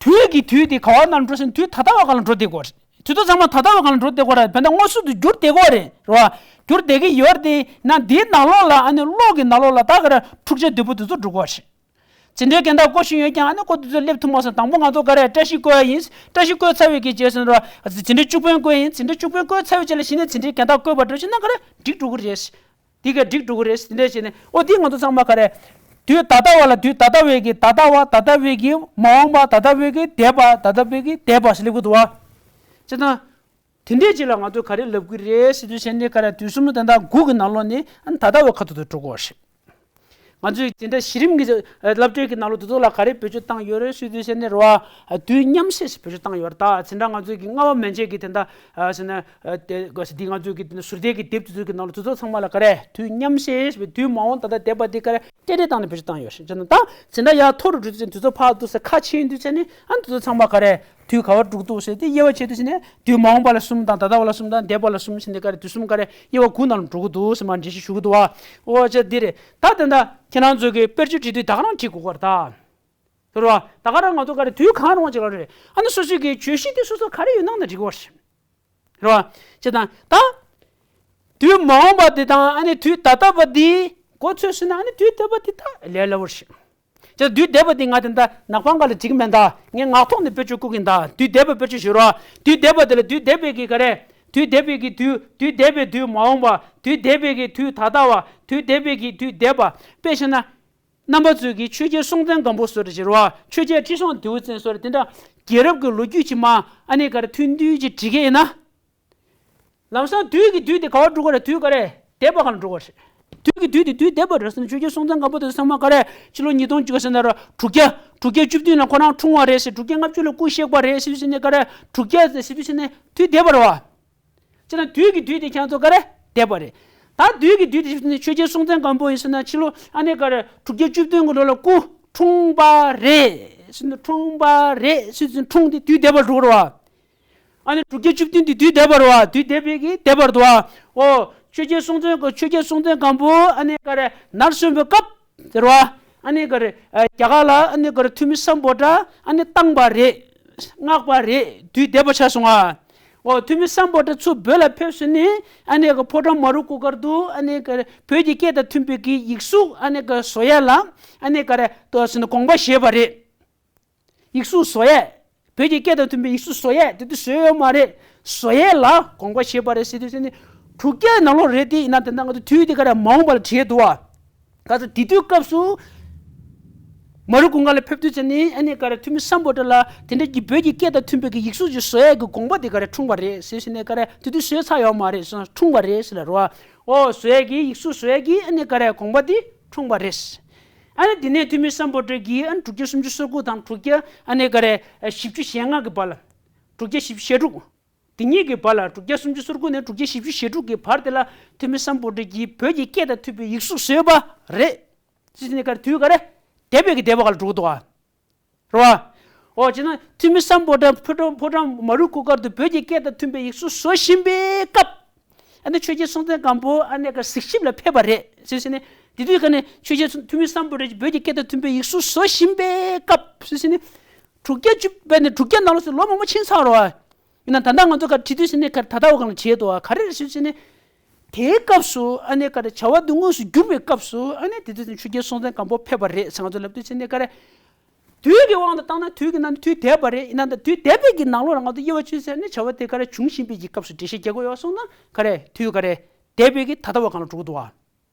དུས་ཀྱི་དུས་དེ་ག་བ་ནང་འགྲོ་ཟེར་ན་དུས་ད་ལྟ་བ་སྒང་ལ་འགྲོ་བསྡད་ཀྱི་ཡོད་རེད། དུས་ཚོད་ཚང་མ་ད་ལྟ་བ་སྒང་ལ་འགྲོ་བསྡད་ཀྱི་ཡོད་རེད། བས་ན་དངོས་སུ་དུ་འགྱུར་བསྡད་ཀྱི་ཡོད་རེད། རེད་བ། འགྱུར་བསྡད་ཀྱི་ཡོད་རེད། དེ་ན་འདིའི་ནང་ལོགས་ལ་ཨ་ནི་གློག་གི་ནང་ལོགས་ལ་ད་ག་རེ་འཁྲུག་ཆ་དོད་པོ་དེ་ཚོ་འགྲོ་གི་ཡོད་རེད། འཛིན་གྲྭའི་རྒན་བདག་བསྐོ་བཞིན་ཡོད་ཀྱང་ཨ་ནི་ཁོ་དེ་ཚོ་སླེབས་ཐུབ་མ་སོང་། དང་པོ་ང་ཚོ་ག་རེ་བཀྲ་ཤིས་བསྐོ་ཡ་ཡིན། བཀྲ་ཤིས་བསྐོས་ཚར་བའི་གི་རྗེས་སུ་འགྲོ་འཛིན་གྲྭ་བཅུ་དཔོན་བསྐོ་ཡ་ཡིན། འཛིན་གྲྭ་བཅུ་དཔོན་བསྐོས་ཚར་བའི་རྗེས་ལ་གཞི་ནས་འཛིན་གྲྭའི་རྒན་བདག་བསྐོས་པ་འགྲོ་ཕྱིན་ན་ག་རེ་འགྲིག་འགྲོ་གི་རེད། འདི་ག་འགྲིག་འགྲོ་གི་རེད། དེ་འདྲ་བྱས་ནས་ཨོ་དེ་ང་ཚོ་ཚང་མ་ག་རེ། དུས་ད་ལྟ་བ་ལ་དུས་ད་ལྟ་བའི་གི་ད་ལྟ་བ་ད་ལྟ་བའི་གི་མ་འོངས་པ་ད་ལྟ་བའི་གི་འདས་པ་ད་ལྟ་བའི་གི་འདས་པ་ཞེས་ལབ་གི་འདུག་བ། བྱས་ཙང་། དེ་འདྲའི་ཅིག་ལ་ང་ཚོས་ག་རེ་ལབ་གི་རེད་ཟེར་དུས་ཙམ་ནས་ག་རེ་དུས་གསུམ་དེ་འདྲ་དགུ་གི་ནང་ལོགས་ནས་ཨ་ནི་ད་ལྟ་བའི་ཁ་ཐུག་ཏུ་འགྲོ་གི་ཡོད་རེད། ང་ཚོས་དེ་འདྲ་གཞི་རིམ་གྱི་སློབ་གྲྭའི་གི་ནང་ལོགས་དེ་ཚོ་ལ་ག་རེ་བེད་སྤྱོད་བཏང་ཡོད་རེད་ཟེར་དུས་ཙམ་ནས་རེད་བ། དུས་མཉམ་བསྲེས་སུ་བེད་སྤྱོད་བཏང་ཡོད་རེད། ད་དེ་འདྲ་ང་ཚོའི་གི་རྔ་བ་མན་ཆད་ཀྱི་དེ་འདྲ་ཟེར་ན་དེ་ག་ཟེར་འདི་ང་ཚོའི་གི་དེ་འདྲ་ཟུར་བལྟས་ཀྱི་དེབ་དེ་ཚོའི་གི་ནང་ལོགས་དེ་ཚོ་ཚང་མ་ལ་ག་རེ་དུས་མཉམ་བསྲེས་ཟེར་བའི་དུས་མ་འོངས་ད་ལྟ་འདས་པ་དེ་ག་རེ། སྤྲེལ་སྤྲེལ་བཏང་ནས་བེད་སྤྱོད་བཏང་ཡོད་ཞེས་བྱས་ན། ད་དེ་འདྲ་ཡར་མཐོ་རུ་འགྲོ་དུས་ཙམ་དུས་ཚོད་ཕར་འདུག་ས་ཁ་ཕྱེ་ཡོང་དུས་ཙམ་ནས་ཨ་ནི་དུས་ཚོད་ཚང་མ་ག་རེ་དུས་ག་བར་འགྲོ་གི་འདུག་ཟེར་དེ་དབྱེ་བ་ཕྱེ་དུས་ཙམ་ནས་དུས་མ་འོངས་པ་ལ་གསུམ་དང་ད་ལྟ་བ་ལ་གསུམ་དང་འདས་པ་ལ་གསུམ་ཟེར་ནས་ག་རེ་དུས་གསུམ་ག་རེ་དབྱེ་བ་དགུ་ནང་ལ་འགྲོ་གི་འདུག་ཟེར་མར་འགྲེལ་བཤད་ཞུ་གི་འདུག་བ། ཨོ་ཅག་འདི་རེད། ད་དེ་འདྲ་ཁྱེད་རང་ཚོ་གི་དཔེར་བརྗོད་བྲིས་དུས་ད་ག་རང་བྲིས་དགོས་ཀྱི་རེད་ད། ཟེར་བ། ད་ག་རང་ང་ཚོ་ག་རེ་དུས་གང་རུང་ཅིག་ལ་རེད། ཨ་ནི་སོ་སོའི་གི་བརྗོད་གཞི་དེ་སོ་སོ་ག་རེ་ཡོད་ནང་ན་འགྲིག་གི་རེད། རེད་བ། ཅེས་དང་ད། དུས་མ་འོངས་པ་འདི་དང་ཨ་ནི་དུས་ད་ལྟ་བ་འདི་མགོ་ཚོས་ཟིན་ན་ཨ་ནི་དུས་འདས་པ་འདི་ད་ལས་སླ་བོར་ཤེས། ཅེས་དུས་འདས་པ་འདི་ང་དེ་འདྲ་ནག་པང་ག་ལ་འགྲིག་མེད་ད། ངས་ངག་ཐོག་ནས་དཔེ་བརྗོད་བཀོད་ཀྱིན་ད། དུས་འདས་པ་དཔེ་བརྗོད་ཞུ་རོགས། དུས་འདས་པ་འདི་ལ་དུས་འདས་པའི་གི་ག་རེ། དུས་འདས་པའི་གི་དུས། དུས་འདས་པའི་དུས་མ་འོངས་པ། དུས་འདས་པའི་གི་དུས་ད་ལྟ་བ། དུས་འདས་པའི་གི་དུས་འདས་པ། དཔེ་བྱས་ན། རྣམ་པ་ཚོས་ཀྱིས་ཆོས་རྒྱལ་སྲོང་བཙན་སྒམ་པོ་བཟོ་འདྲ་བྱེད་རོགས། ཆོས་རྒྱལ་ཁྲི་སྲོང་ལྡེའུ་བཙན་བཟོ་འདྲ་དེ་འདྲ་རྒྱལ་རབས་ཀྱི་ལོ་རྒྱུས་ཀྱི་མ་ཨ་ནི་ག་རེ་ཐུང་ཐུང་ཅིག་བྲིས་མཁན་ཡིན་ན། ལམ་སང་དུས་ཀྱི་དུས་དེ་ག་བར་འགྲོ་གི་རེད། དུས་ག་རེ་འདས་པ་ག་ལ་འགྲོ་གི་རེད། དུས་ཀྱི་དུས་དེ་དུས་འདས་པ་རེད་ཟེར་ན་ཆོས་རྒྱལ་སྲོང་བཙན་སྒམ་པོ་དེ་ཚང་མ་ག་རེ་ཕྱི་ལོ་ཉིས་སྟོང་གཅིག་ཟེར་ན་ར་དྲུག་བརྒྱ་དྲུག་བརྒྱ་བཅུ་བདུན་ལ་ཁོ་རང་འཁྲུངས་པ་རེད་ཟེར། དྲུག་བརྒྱ་ལྔ་བཅུ་ལ་སྐུ་གཤེགས་པ་རེད་ཟེར་ཟེར་ནས་ག་རེ་དྲུག་བརྒྱ་ཟེར་ཟེར་ཟེར་ནས་དུས་འདས་པ་རེད་བ། ཅེ་ན་དུས་ཀྱི་དུས་དེ་ཁྱེད་ཚོ་ག་རེ་འདས་པ་རེད། ད་དུས་ཀྱི་དུས་དེ་ཆོས་རྒྱལ་སྲོང་བཙན་སྒམ་པོ་ཡིན་ཟེར་ན་ཕྱི་ལོ་ཨ་ནི་ག་རེ་དྲུག་བརྒྱ་བཅུ་བདུན་གྱི་ལོ་ལ་སྐུ་འཁྲུངས་པ་རེད་ཟེར་ན་འཁྲུངས་པ་རེད་ཟེར་ཟེར་འཁྲུངས་དེ་དུས་འདས་པ་འགྲོ་རེད་བ། ཨ་ནི་དྲུག་བརྒྱ་བཅུ་བདུན་དེ་དུས་འདས་པ་རེད་བ། དུས་འདས་པའི་གི་འདས་པ་རེད་བ། ཨོ་ཆོས་རྒྱལ་སྲོང་བཙན་ཆོས་རྒྱལ་སྲོང་བཙན་སྒམ་པོ་ཨ་ནི་ག་རེ་ནར་སོན་པའི་སྐབས་ཟེར་བ། ཨ་ནི་ག་རེ་རྒྱ་གར་ལ་ཨ་ནི་ག་རེ་ཐུ་མི་སམ་བྷོ་ཊ་ཨ་ནི་བཏང་པ་རེད། མངགས་པ་རེད། དུས་འདས་པ་ཆགས་སོང་ང་། འོ་ཐུ་མི་སམ་བྷོ་ཊ་ཚུར་བོད་ལ་ཕེབས་ཟིན་ནས་ཨ་ནི་ག་ཕོ་བྲང་མ་རུ་གུ་གར་དུ་ཨ་ནི་ག་རེ་བོད་ཀྱི་སྐད་དང་མཐུན་པའི་གི་ཡིག་གཟུགས་ཨ་ནི་ག་བཟོ་ཡས་ལ་ཨ་ནི་ག་རེ་ཏོ་ཟེར་ནས་དགོངས་པ་བཞེས་པ་རེད། ཡིག་གཟུགས་བཟོ་ཡས། བོད་ཀྱི་སྐད་དང་མཐུན་པའི་ཡིག་གཟུགས་བཟོ་ཡས་དེ་དུས་བཟོས་ཡོད་མ་རེད། བཟོ་ཡས་ལ་དགོངས་པ་བཞེས་པ་རེད་ཟེར་དུས་ཟེར་ནས་དྲུག་བརྒྱའི་ནང་ལོགས་རེད་དེ་ཡིན་ན་དེ་འདྲ་ང་ཚོ་དུས་དེ་ག་རེ་མ་འོངས་པ་ལ་བྲིས་འདུག་བ། ག་ཚོད་དེ་དུས་སྐབས་སུ། མ་རུ་གུང་དཀར་ལ་ཕེབས་དུས་ཙམ་ནས་ཨ་ནི་ག་རེ་ཐུ་མི་སམ་བྷོ་ཊ་ལ་དེ་འདྲ་གྱི་བོད་ཀྱི་སྐད་དང་མཐུན་པའི་གི་ཡིག་གཟུགས་ཅིག་བཟོ་ཡས་ཀྱི་དགོངས་པ་དེ་ག་རེ་འཁྲུངས་པ་རེད་ཟེར་ཟེར་ནས་ག་རེ་དེ་དུས་བཟོས་ཚར་ཡོད་མ་རེད་ཟེར་ན་འཁྲུངས་པ་རེད་ཟེར་ལ་རོ། ཨོ་བཟོ་ཡས་ཀྱི་ཡིག་གཟུགས་བཟོ་ཡས་ཀྱི་ཨ་ནི་ག་རེ་དགོངས་པ་དེ་འཁྲུངས་པ་རེད། ཨ་ནི་དེ་ནས་ཐུ་མི་སམ་བྷོ་ཊ་གིས་ཨ་ནི་དྲུག་བརྒྱ་སུམ་ཅུ་སོ་དགུ་དང་དྲུག་བརྒྱ་ཨ་ནི་ག་རེ་བཞི་བཅུ་ཞེ་ལྔ་གི་བར་ལ། དྲུག་བརྒྱ་བཞི་བཅུ་ཞེ་དྲུག་དེ་གཉིས་ཀྱི་བར་ལ་དྲུག་བརྒྱ་སུམ་ཅུ་སོ་དགུ་ནས་དྲུག་བརྒྱ་བཞི་བཅུ་ཞེ་དྲུག་གི་བར་དེ་ལ་ཐུ་མི་སམ་བྷོ་ཊ་གིས་བོད་ཀྱི་སྐད་དང་མཐུན་པའི་ཡིག་གཟུགས་བཟོས་པ་རེད། ཅི་ཟེར་ནས་ག་རེ་དུས་ག་རེ་འདས་པའི་གི་འདས་པ་ག་ལ་འགྲོ་གི་འདུག་ཨ། རེད་བ། འོ་བྱས་ན་ཐུ་མི་སམ་བྷོ་ཊ་ཕོ་བྲང་ཕོ་བྲང་མ་རུ་གུ་གར་དུ་བོད་ཀྱི་སྐད་དང་མཐུན་པའི་ཡིག་གཟུགས་བཟོ་བཞིན་པའི་སྐབས། ཨ་ནི་ཆོས་རྒྱལ་སྲོང་བཙན་སྒམ་པོ་ཨ་ནི་ག་གཟིགས་ཞིབ་ལ་ཕེབས་པ་རེད་ཟེར་ཟེར་ནས་དེ་དུས་ག་ནས་ཆོས་རྒྱལ་ཐུ་མི་སམ་བྷོ་ཊ་བོད་ཀྱི་སྐད་དང་མཐུན་པའི་ཡིག་གཟུགས་བཟོ་བཞིན་པའི་སྐབས་ཟེར་ཟེར་ནས། དྲུག་བརྒྱ་བཅུ་བས་ནས་དྲུག་བརྒྱ་ནང་ལོགས་སུ་ལོ་མང་པོ་ཕྱིན་ཚར་རོ། ཡིན་ན་ད་ལྟ་ང་ཚོ་ག་བྲིས་དུས་ཟེར་ནས་ག་ད་ལྟ་བ་གང་ལ་བྲིས་འདུག་བ་ག་རེ་རེད་ཟེར་ཟེར་ནས། དེའི་སྐབས་སུ་ཨ་ནི་ག་རེ་བྱ་བ་འདི་དངོས་སུ་བསྒྱུར་བའི་སྐབས་སུ་ཨ་ནི་དེ་དུས་ཆོས་རྒྱལ་སྲོང་བཙན་སྒམ་པོ་ཕེབས་པ་རེད་ཟེར་ང་ཚོ་ལབ་དུས་ཟེར་ནས་ག་རེ། དུས་ཀྱི་དབང་དུ་བཏང་ན་དུས་ཀྱི་ནང་དུས་འདས་པ་རེད། ཡིན་ན་ད་དུས་འདས་པའི་གི་ནང་ལོགས་ལ་ང་ཚོ་དབྱེ་བ་ཕྱེ་ཟེར་ནས་བྱ་བ་དེ་ག་རེ་བྱུང་བཞིན་པའི་གི་སྐབས་སུ་འགྲེལ་བཤད་རྒྱག་དགོས་ཡོད་སོང་ན་ག་རེ་དུས་ག་རེ་འདས་པའི་གི་ད་ལྟ་བ་གང་ལ་འགྲོ་གི་འདུག་བ། བྱས་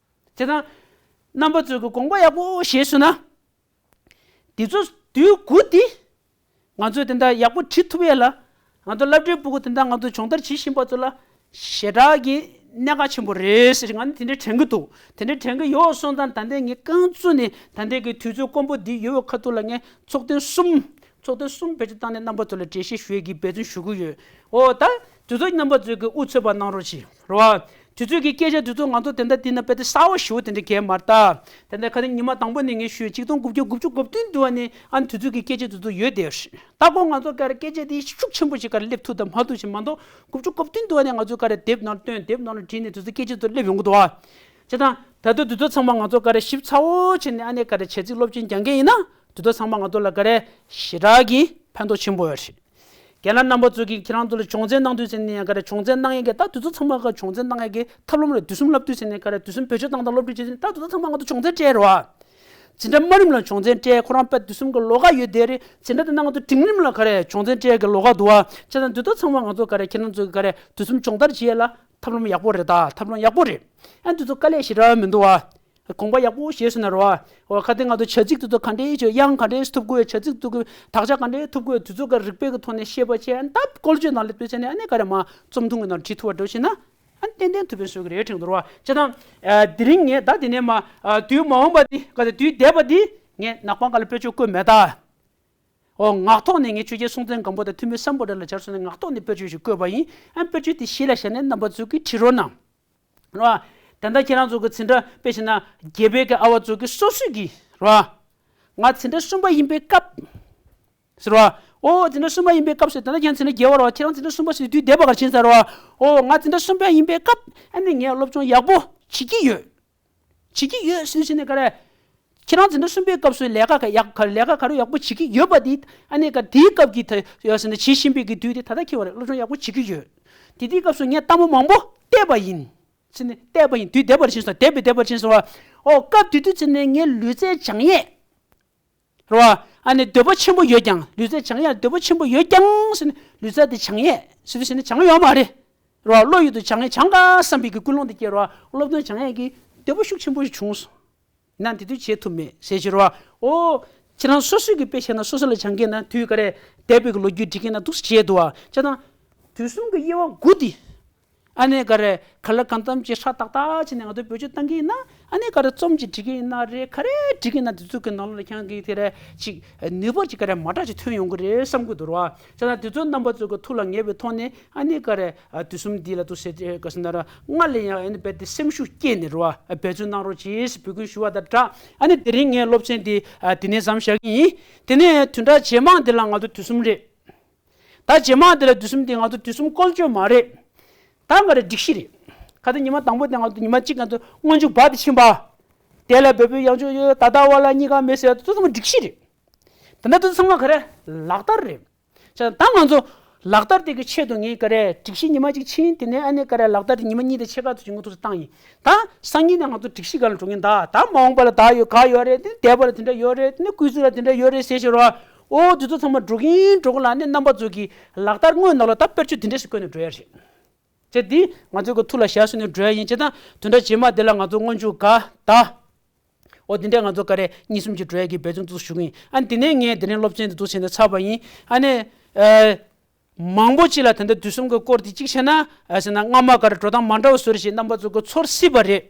ཙང་། རྣམ་པ་ཚོས་གི་དགོངས་པ་ཡག་པོ་བཞེས་སོང་ན། འདི་ཚོ་དུས་དགུ་འདི། ང་ཚོས་དེ་འདྲ་ཡག་པོ་བྲིས་ཐུབ་ཡས་ལ། ང་ཚོ་སློབ་གྲྭའི་ཕྲུ་གུ་དེ་འདྲ་ང་ཚོ་སྦྱོང་བརྡར་བྱེད་བཞིན་པ་ཚོ་ལ། ཞེ་དྲག་གི་གནད་འགག་ཆེན་པོ་རེད་ཟེར་ང་ནི་དེ་འདྲ་དྲན་གི་འདུག་དེ་འདྲ་དྲན་གི་ཡོད་སོང་ཙང་ད་ལྟ་ངས་རྐང་བཙུགས་ནས་ད་ལྟའི་གི་དུས་ཚོད་དཀོན་པོ་འདི་ཡོད་པའི་ཁ་ཐུག་ལ་ངས་ཚོགས་ཐེངས་གསུམ། ཚོགས་ཐེངས་གསུམ་བེད་སྤྱོད་བཏང་ནས་རྣམ་པ་ཚོ་ལ་འགྲེལ་བཤད་ཞུ་ཡས་ཀྱི་འབད་བརྩོན་ཞུ་གི་ཡོད། འོ་ད། དུས་ཚོད་རྣམ་པ་ཚོས་ཀྱི་དབུ་ཚོད་པ་གནང་རོགས་གྱིས། རེད་བ། དུས་ཚོད་ཀྱི་སྐད་ཆ་དུས་ཚོད་ང་ཚོ་དེ་འདྲ་དེ་ན་དཔེ་དེ་གསར་བ་ཞེ་པོ་དེ་འདྲ་གས་མ་རེད་ད། དེ་འདྲ་ཁ་དེ་ཉི་མ་དང་པོ་ནས་ངས་ཞུས་ཆིག་སྟོང་དགུ་བརྒྱ་དགུ་བཅུ་གོ་བདུན་དུ་བ་ནས་ཨ་ནི་དུས་ཚོད་ཀྱི་སྐད་ཆ་དུས་ཚོད་ཡོད་དེ། ད་ཁོ་ང་ཚོ་ག་རེ་སྐད་ཆ་དེ་ཤུགས་ཆེན་པོ་ཞིག་ག་རེ་སླེབས་ཐུབ་དང་མ་ཐུབ་ཞིག་མ་གཏོགས་དགུ་བཅུ་གོ་བདུན་དུ་བ་ནས་ང་ཚོ་ག་རེ་དེབ་ནང་ལ་བཏོན་དེབ་ནང་ལ་བྲིས་ནས་དུས་ཚོད་སྐད་ཆ་དུ་སླེབས་ཡོང་གི་འདུག་བ། བྱས་ཙང་ད་ལྟ་དུས་ཚོད་ཚང་མ་ང་ཚོ་ག་རེ་ཞིབ་ཚགས་པོ་བྱས་ནས་ཨ་ནི་ག་རེ་བྱས་རྗེས་སློབ་ཚན་སྦྱང་མཁན་ཡིན་ན་དུས་ཚོད་ཚང་མ་ང་ཚོ་ལ་ག་རེ་ཞེ་དྲག་གི་ ཕན་ཐོགས་ཆེན་པོ་ཡོད་རེད། རྒན་ལགས་རྣམ་པ་ཚོ་གིས་ཁྱེད་རང་ཚོ་ལ་སྦྱོང་ཚན་གནང་དུས་ཙམ་ནས་ཡང་ག་རེ་སྦྱོང་ཚན་གནང་ཡས་ཀྱི་ད་དུས་ཚོད་ཚང་མ་ག་སྦྱོང་ཚན་གནང་ཡས་ཀྱི་ཐབས་ལམ་རེད། དུས་གསུམ་བསླབ་དུས་ཙམ་ནས་ག་རེ་དུས་གསུམ་བེད་སྤྱོད་བཏང་དང་སློབ་ཁྲིད་བྱེད་ཙམ་ནས་ད་དུས་ཚོད་ཚང་མ་ང་ཚོ་སྦྱོང་ཚན་སྤྲད་རེད་བ། འཛིན་གྲྭ་དམའ་རིམ་ལ་སྦྱོང་ཚན་སྤྲད། ཁོ་རང་དཔེ་དུས་གསུམ་གྱི་ལོགས་ཀ་ཡོད་བསྡད་རེད། འཛིན་གྲྭ་དེ་ནང་ང་ཚོ་འབྲིང་རིམ་ལ་ག་རེ་སྦྱོང་ཚན་སྤྲད་ཀྱི་ལོགས་ཀ་འདུག་བ། བྱས་ཙང་དུས་ཚོད་ཚང་མ་ང་ཚོ་ག་རེ་ཁྱེད་རང་ཚོ་གི་ག་རེ་དུས་གསུམ་སྦྱོང་བརྡར་བྱེད་ཡས་ལ་ཐབས་ལམ་ཡག་པོ་རེད། ད་ཐབས་ལམ་ཡག་པོ་རེད། ཨ་དུས་ཚོད་དཀའ་ལས་ཞེ་དྲག་མི་འདུག་བ། དགོངས་པ་ཡག་པོ་བཞེས་སོང་ན་རེད་བ། འོ་ཁ་དེ་ང་ཚོ་བྱ་ཚིག་དེ་ཚོ་ག་འདྲས་བྱས་དབྱངས་ག་འདྲས་ཐུབ་དགོས། བྱ་ཚིག་དེ་ཚོ་དག་ཆ་ག་འདྲས་ཐུབ་དགོས། དེ་ཚོ་ག་རིགས་པའི་གི་ཐོག་ནས་ཤེས་པ་བྱས། ཨ་ད་བཀོལ་སྤྱོད་ནང་སླེབས་དུས་ཙམ་ནས་ཨ་ནི་ག་རེ་མ་རྩོམ་ཐུང་གི་ནང་བྲིས་ཐུབ་པ་འདྲ་བྱས་ན་ཨ་ནི་ཏན་ཏན་ཐུབ་པའི་བཟོ་གི་རེད་དྲན་འདུག་རེད་བ། བྱས་ཙང་དེ་རིང་ངས་ད་དེ་ནས་མ་དུས་མ་འོངས་པ་འདི་ག་ཚོད་དུས་འདས་པ་འདི་ངས་ནག་པང་ཁ་ལ་དཔེ་ཆ་བཀོད་མེད་ད། འོ་ངག་ཐོག་ནས་ངས་ཆོས་རྒྱལ་སྲོང་བཙན་སྒམ་པོ་དང་ཐུ་མི་སམ་བྷོ་ཊ་ལ་སྦྱར་སོང་ནས་ངག་ཐོག་ནས་དཔེ་ཆ་ཞིག་བཀོད་པ་ཡིན། ཨ་དཔེ་ཆ་དེ་གཞི་ལ་བཞག་ནས་རྣམ་པ་ཚོ་གིས་བྲིས་རོགས་གནང་། རེད་བ། ད་ལྟ་ཁྱེད་རང་ཚོ་གི་འཛིན་གྲྭ་དཔེ་བྱས་ན་རྒྱལ་པོའི་གི་ཨ་བ་ཚོ་གི་སོ་སོའི་གི་རེད་བ། ང་འཛིན་གྲྭ་གསུམ་པ་ཡིན་པའི་སྐབས། ཟེར་བ། ཨོ་འཛིན་གྲྭ་གསུམ་པ་ཡིན་པའི་སྐབས་སུ་ད་ལྟ་ཁྱེད་རང་འཛིན་གྲྭ་བརྒྱད་པ་རེད་བ། ཁྱེད་རང་འཛིན་གྲྭ་གསུམ་པ་ཟེར་དུས་འདས་པ་ག་རེ་ཕྱིན་ཚར་རེད་བ། ཨོ་ང་འཛིན་གྲྭ་གསུམ་པ་ཡིན་པའི་སྐབས་ཨ་ནི་ངས་སློབ་སྦྱོང་ཡག་པོ་བྱེད་ཀྱི་ཡོད། བྱེད་ཀྱི་ཡོད་ཟེར་ཟེར་ནས་ག་རེ། ཁྱེད་རང་འཛིན་གྲྭ་གསུམ་པའི་སྐབས་སུ་ལས་ཀ་ག་ཡག་ག་ལས་ཀ་ག་རེ་ཡག་པོ་བྱེད་ཀྱི་ཡོད་པ་དེ་ཨ་ནི་ག་དེའི་སྐབས་ཀྱི་ད་ཡོད་ཟེར་ནས་བྱེད་བཞིན་པའི་གི་དུས་དེ་ད་ལྟ་ཁྱེད་བ་རེད། སློབ་སྦྱོང་ཡག་པོ་བྱེད་ཀྱི་ཡོད། དེ་དུས་སྐབས་སུ་ངས་གཏའ་མོ་མང་པོ་བལྟས་པ་ཡིན། ཟེར་ནས་བལྟས་པ་ཡིན། དུས་འདས་པར་ཕྱིན་སོང་། འདས་པའི་འདས་པར་ཕྱིན་སོང་བ། ཨོ་སྐབས་དེ་དུས་ཚེ་ནས་ངའི་ལུས་རྩལ་སྦྱང་ཡས། རེད་བ། ཨ་ནི་འདོད་པ་ཆེན་པོ་ཡོད་ཀྱང་ལུས་རྩལ་སྦྱང་ཡས་འདོད་པ་ཆེན་པོ་ཡོད་ཀྱང་ཟེར་ནས་ལུས་རྩལ་དེ་སྦྱང་ཡས་ཟེར་དུས་ཟེར་ནས་སྦྱང་ཡོད་མ་རེད། རེད་བ། བློ་ཡུལ་དུ་སྦྱང་ཡས་སྦྱང་དགའ་བསམ་པའི་གི་ཀུན་སློང་དེ་སྐྱེས་རེད་བ། སློབ་སྟོན་སྦྱང་ཡས་ཀྱི་འདོད་པ་ཤུགས་ཆེན་པོ་ཞིག་བྱུང་སོང་། ཡིན་ན་དེ་དུས་བྱེད་ཐུབ་མེད་ཟེར་ཞུ་རེད་བ། ཨོ། ཁྱེད་རང་སོ་སོའི་གི་དཔེ་བྱས་ན་སོ་སོ་ལ་སྦྱང་མཁན་ན་དུས་ག་རེ་འདས་པའི་གི་ལོ་རྒྱུས་འབྲི་མཁན་ན་འདུག་སེ་བྱས་འདུག་བ། བྱས་ཙང་དུས་གསུམ་གི་དབྱེ་བ་དགུ་དེ། ཨ་ནི་ག་རེ་ག་ལ་གང་འཚམ་ཅིག་ཧྲ་ཏག་ཏག་བྱས་ནས་ང་ཚོ་བེད་སྤྱོད་བཏང་གི་ཡིན་ན། ཨ་ནི་ག་རེ་རྩོམ་ཅིག་འབྲི་གི་ཡིན་ན་རེད། ག་རེ་འབྲི་གི་ཡིན་ན་དེ་ཚོ་གི་ནང་ལོགས་ལ་ཁྱེད་རང་གིས་དེ་རེད་ཅིག་ནུས་པ་ཅིག་ག་རེ་མ་འདྲ་ཅིག་ཐོན་ཡོང་གི་རེད་བསམ་གི་འདུག་ར་བ། བྱས་ཙང་དེ་ཚོ་རྣམ་པ་ཚོ་གི་ཐུགས་ལ་ངེས་པའི་ཐོག་ནས་ཨ་ནི་ག་རེ་དུས་གསུམ་འདི་ལ་ཐུགས་སེ་ག་ཟེར་ན་ར་སྔར་ལས་ཡང་ཨ་ནི་རྦད་དེ་སེམས་ཤུགས་བསྐྱེད་ནས་ར་བ་འབད་བརྩོན་གནང་རོགས་གྱིས་འབོད་སྐུལ་ཞུ་བ་དང་སྦྲགས། ཨ་ནི་དེ་རིང་ངའི་སློབ་ཚན་འདི་དེ་ནས་མཚམས་བཞག་གི་ཡིན། དེ་ནས་བདུན་ཕྲག་རྗེས་མ་འདི་ལ་ང་ཚོ་དུས་གསུམ་རེད། ད་རྗེས་མ་དེ་ལ་དུས་གསུམ་དེ་ང་ཚོ་དུས་གསུམ་བཀོལ་སྤྱོད་མ་རེད། ད་ག་རེ་སྒྲིག་གཞི་རེད། ག་དེ་ཉི་མ་དང་པོ་དེ་ང་ཚོ་ཉི་མ་གཅིག་ང་ཚོ་སྔོན་འཇུག་བ་དེ་ཕྱིན་པ། དེ་ལ་བོད་པའི་ཡང་ཆོས་ཡོད་ད་ལྟ་བ་ལ་གཉིས་ཀ་མེད་ཟེར་དུས་ཚང་མ་སྒྲིག་གཞི་རེད། ད་ལྟ་དུས་ཚང་མ་ག་རེ་ལག་བསྟར་རེད། ཅག་ད་ང་ཚོ་ལག་བསྟར་དེ་གི་ཆེད་དུ་ངས་ག་རེ་སྒྲིག་གཞི་ཉི་མ་གཅིག་ཕྱིན་དེ་ནས་ཨ་ནེ་ག་རེ་ལག་བསྟར་དེ་ཉི་མ་གཉིས་དང་ཕྱེད་ཀ་ཚོ་ཅིག་ངོ་ཐུག་ཚོ་བཏང་ཡིན། ད་སང་ཉིན་ནས་ང་ཚོ་སྒྲིག་གཞི་ག་ལ་འགྲོ་གིན་ད་ད་མ་འོངས་པ་ལ་ད་ཡོད་ག་ཡོད་རེད། དེ་འདས་པ་ལ་དེ་འདྲ་ཡོད་རེད། དེ་ནས་སྐུལ་ཚིག་ལ་དེ་འདྲ་ཡོད་རེད་ཟེར་ཞོར་བ། ཨོ་དེ་ཚོ་ཚང་མ་འགྲོ་གིན་འགྲོ་གིན་ལ་ནི་རྣམ་པ་ཚོ་གི་ལག་བསྟར་དངོས་ནང་ལ་ད་དཔེར་བརྗོད་དེ་འདྲས་ཞིག་བཀོད་ནས་འགྲོ་ཡ་རེད། ཅེས་འདི་ང་ཚོའི་གི་ཐུགས་ལ་བཞག་སོང་ནས་འགྲོ་ཡ་ཡིན། ཅེས་དང་དུས་འདྲ་རྗེས་མ་དེ་ལ་ང་ཚོ་སྔོན་འཇུག་ག་ད། ཨོ་དེ་འདྲས་ང་ཚོ་ག་རེ་གཉིས་གསུམ་གྱི་འགྲོ་ཡ་གི་འབད་བརྩོན་འདུག་ཞུ་གི་ཡིན། ཨ་ནི་དེ་ནས་ངས་དེ་རིང་སློབ་ཚན་འདི་འདུག་བྱས་ནས་ཚར་བ་ཡིན། ཨ་ནི། ཨ། མང་པོ་ཅིག་ལ་ད་ལྟ་དུས་གསུམ་གྱི་སྐོར་དེ་གཅིག་བྱས་ན་ཨ་ཟེར་ན་སྔ་མ་ག་རེ་འགྲོ་སྟངས་མ་འདྲ་བ་བཟོ་རེ་ཞིག་རྣམ་པ་ཚོ་གི་ཚོར་སྲིད་པ་རེད།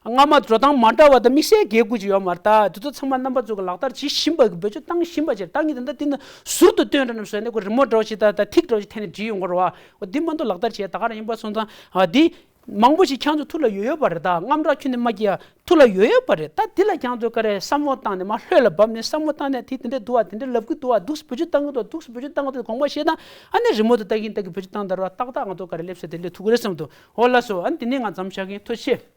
སྔ་མ་འགྲོ་སྟངས་མ་འདྲ་བ་དང་དམིགས་བསལ་དགེ་སྐུ་ཅིག་ཡོད་མ་རེད། ད་དེ་ཚོ་ཚང་མ་རྣམ་པ་ཚོ་གི་ལག་བསྟར་བྱེད་བཞིན་པ་གི་བེད་སྤྱོད་བཏང་བཞིན་པ་ཅིག་ད་ངས་ད་ལྟ་དེ་ནི་ཟུར་དུ་སྟོན་ར་ནམ་སོ་ནས་ཁོ་རི་མོ་འདྲ་བ་ཞིག་ད་ད་ཐིག་འདྲ་བ་ཞིག་འཐེན་ནས་བྲིས་ཡོང་གི་རེད་བ། འོ་འདི་མ་གཏོགས་ལག་བསྟར་བྱས་ད་ག་རང་ཡིན་པ་སོང་ཙང་ཨ་འདི། མང་པོ་ཞིག་ཁྱེད་ཚོ་ཐུགས་ལ་ཡོད་ཡོད་པ་རེད། ད་རྔམ་སྐྲག་ཁྱོན་ནས་མ་སྐྱེ་ཡ་ཐུགས་ལ་ཡོད་ཡོད་པ་རེད། ད་འདི་ལ་ཁྱེད་ཚོ་ག་རེ་བསམ་བློ་བཏང་ནས་མ་ལྷོད་ལ་བབས་ནས་བསམ་བློ་བཏང་ནས་དེ་དེ་འདྲས་འདུག་བ། དེ་འདྲས་ལབ་གི་འདུག་བ། འདུག་སེ་བེད་སྤྱོད་བཏང་གི་འདུག་འདུག་སེ་བེད་སྤྱོད་བཏང་གི་འདུག་དགོངས་པ་བཞེས་དང་ཨ་ནི་རི་མོ་དེ་ལྟ་གིན་ལྟ་གིན་བེད་སྤྱོད་བཏང་ད་ར་ཏག་ཏག་ང་ཚོ་ག་རེ་སླེབས་ས་དེ་སླེབས་ཐུབ་ཀྱི་རེད་བསམ་འདུག་འོ་ལགས་སོ། ཨ་ནི་དེ་ནས་ང་མཚམས་བཞག་གིན། ཐུགས་རྗེ་ཆེ།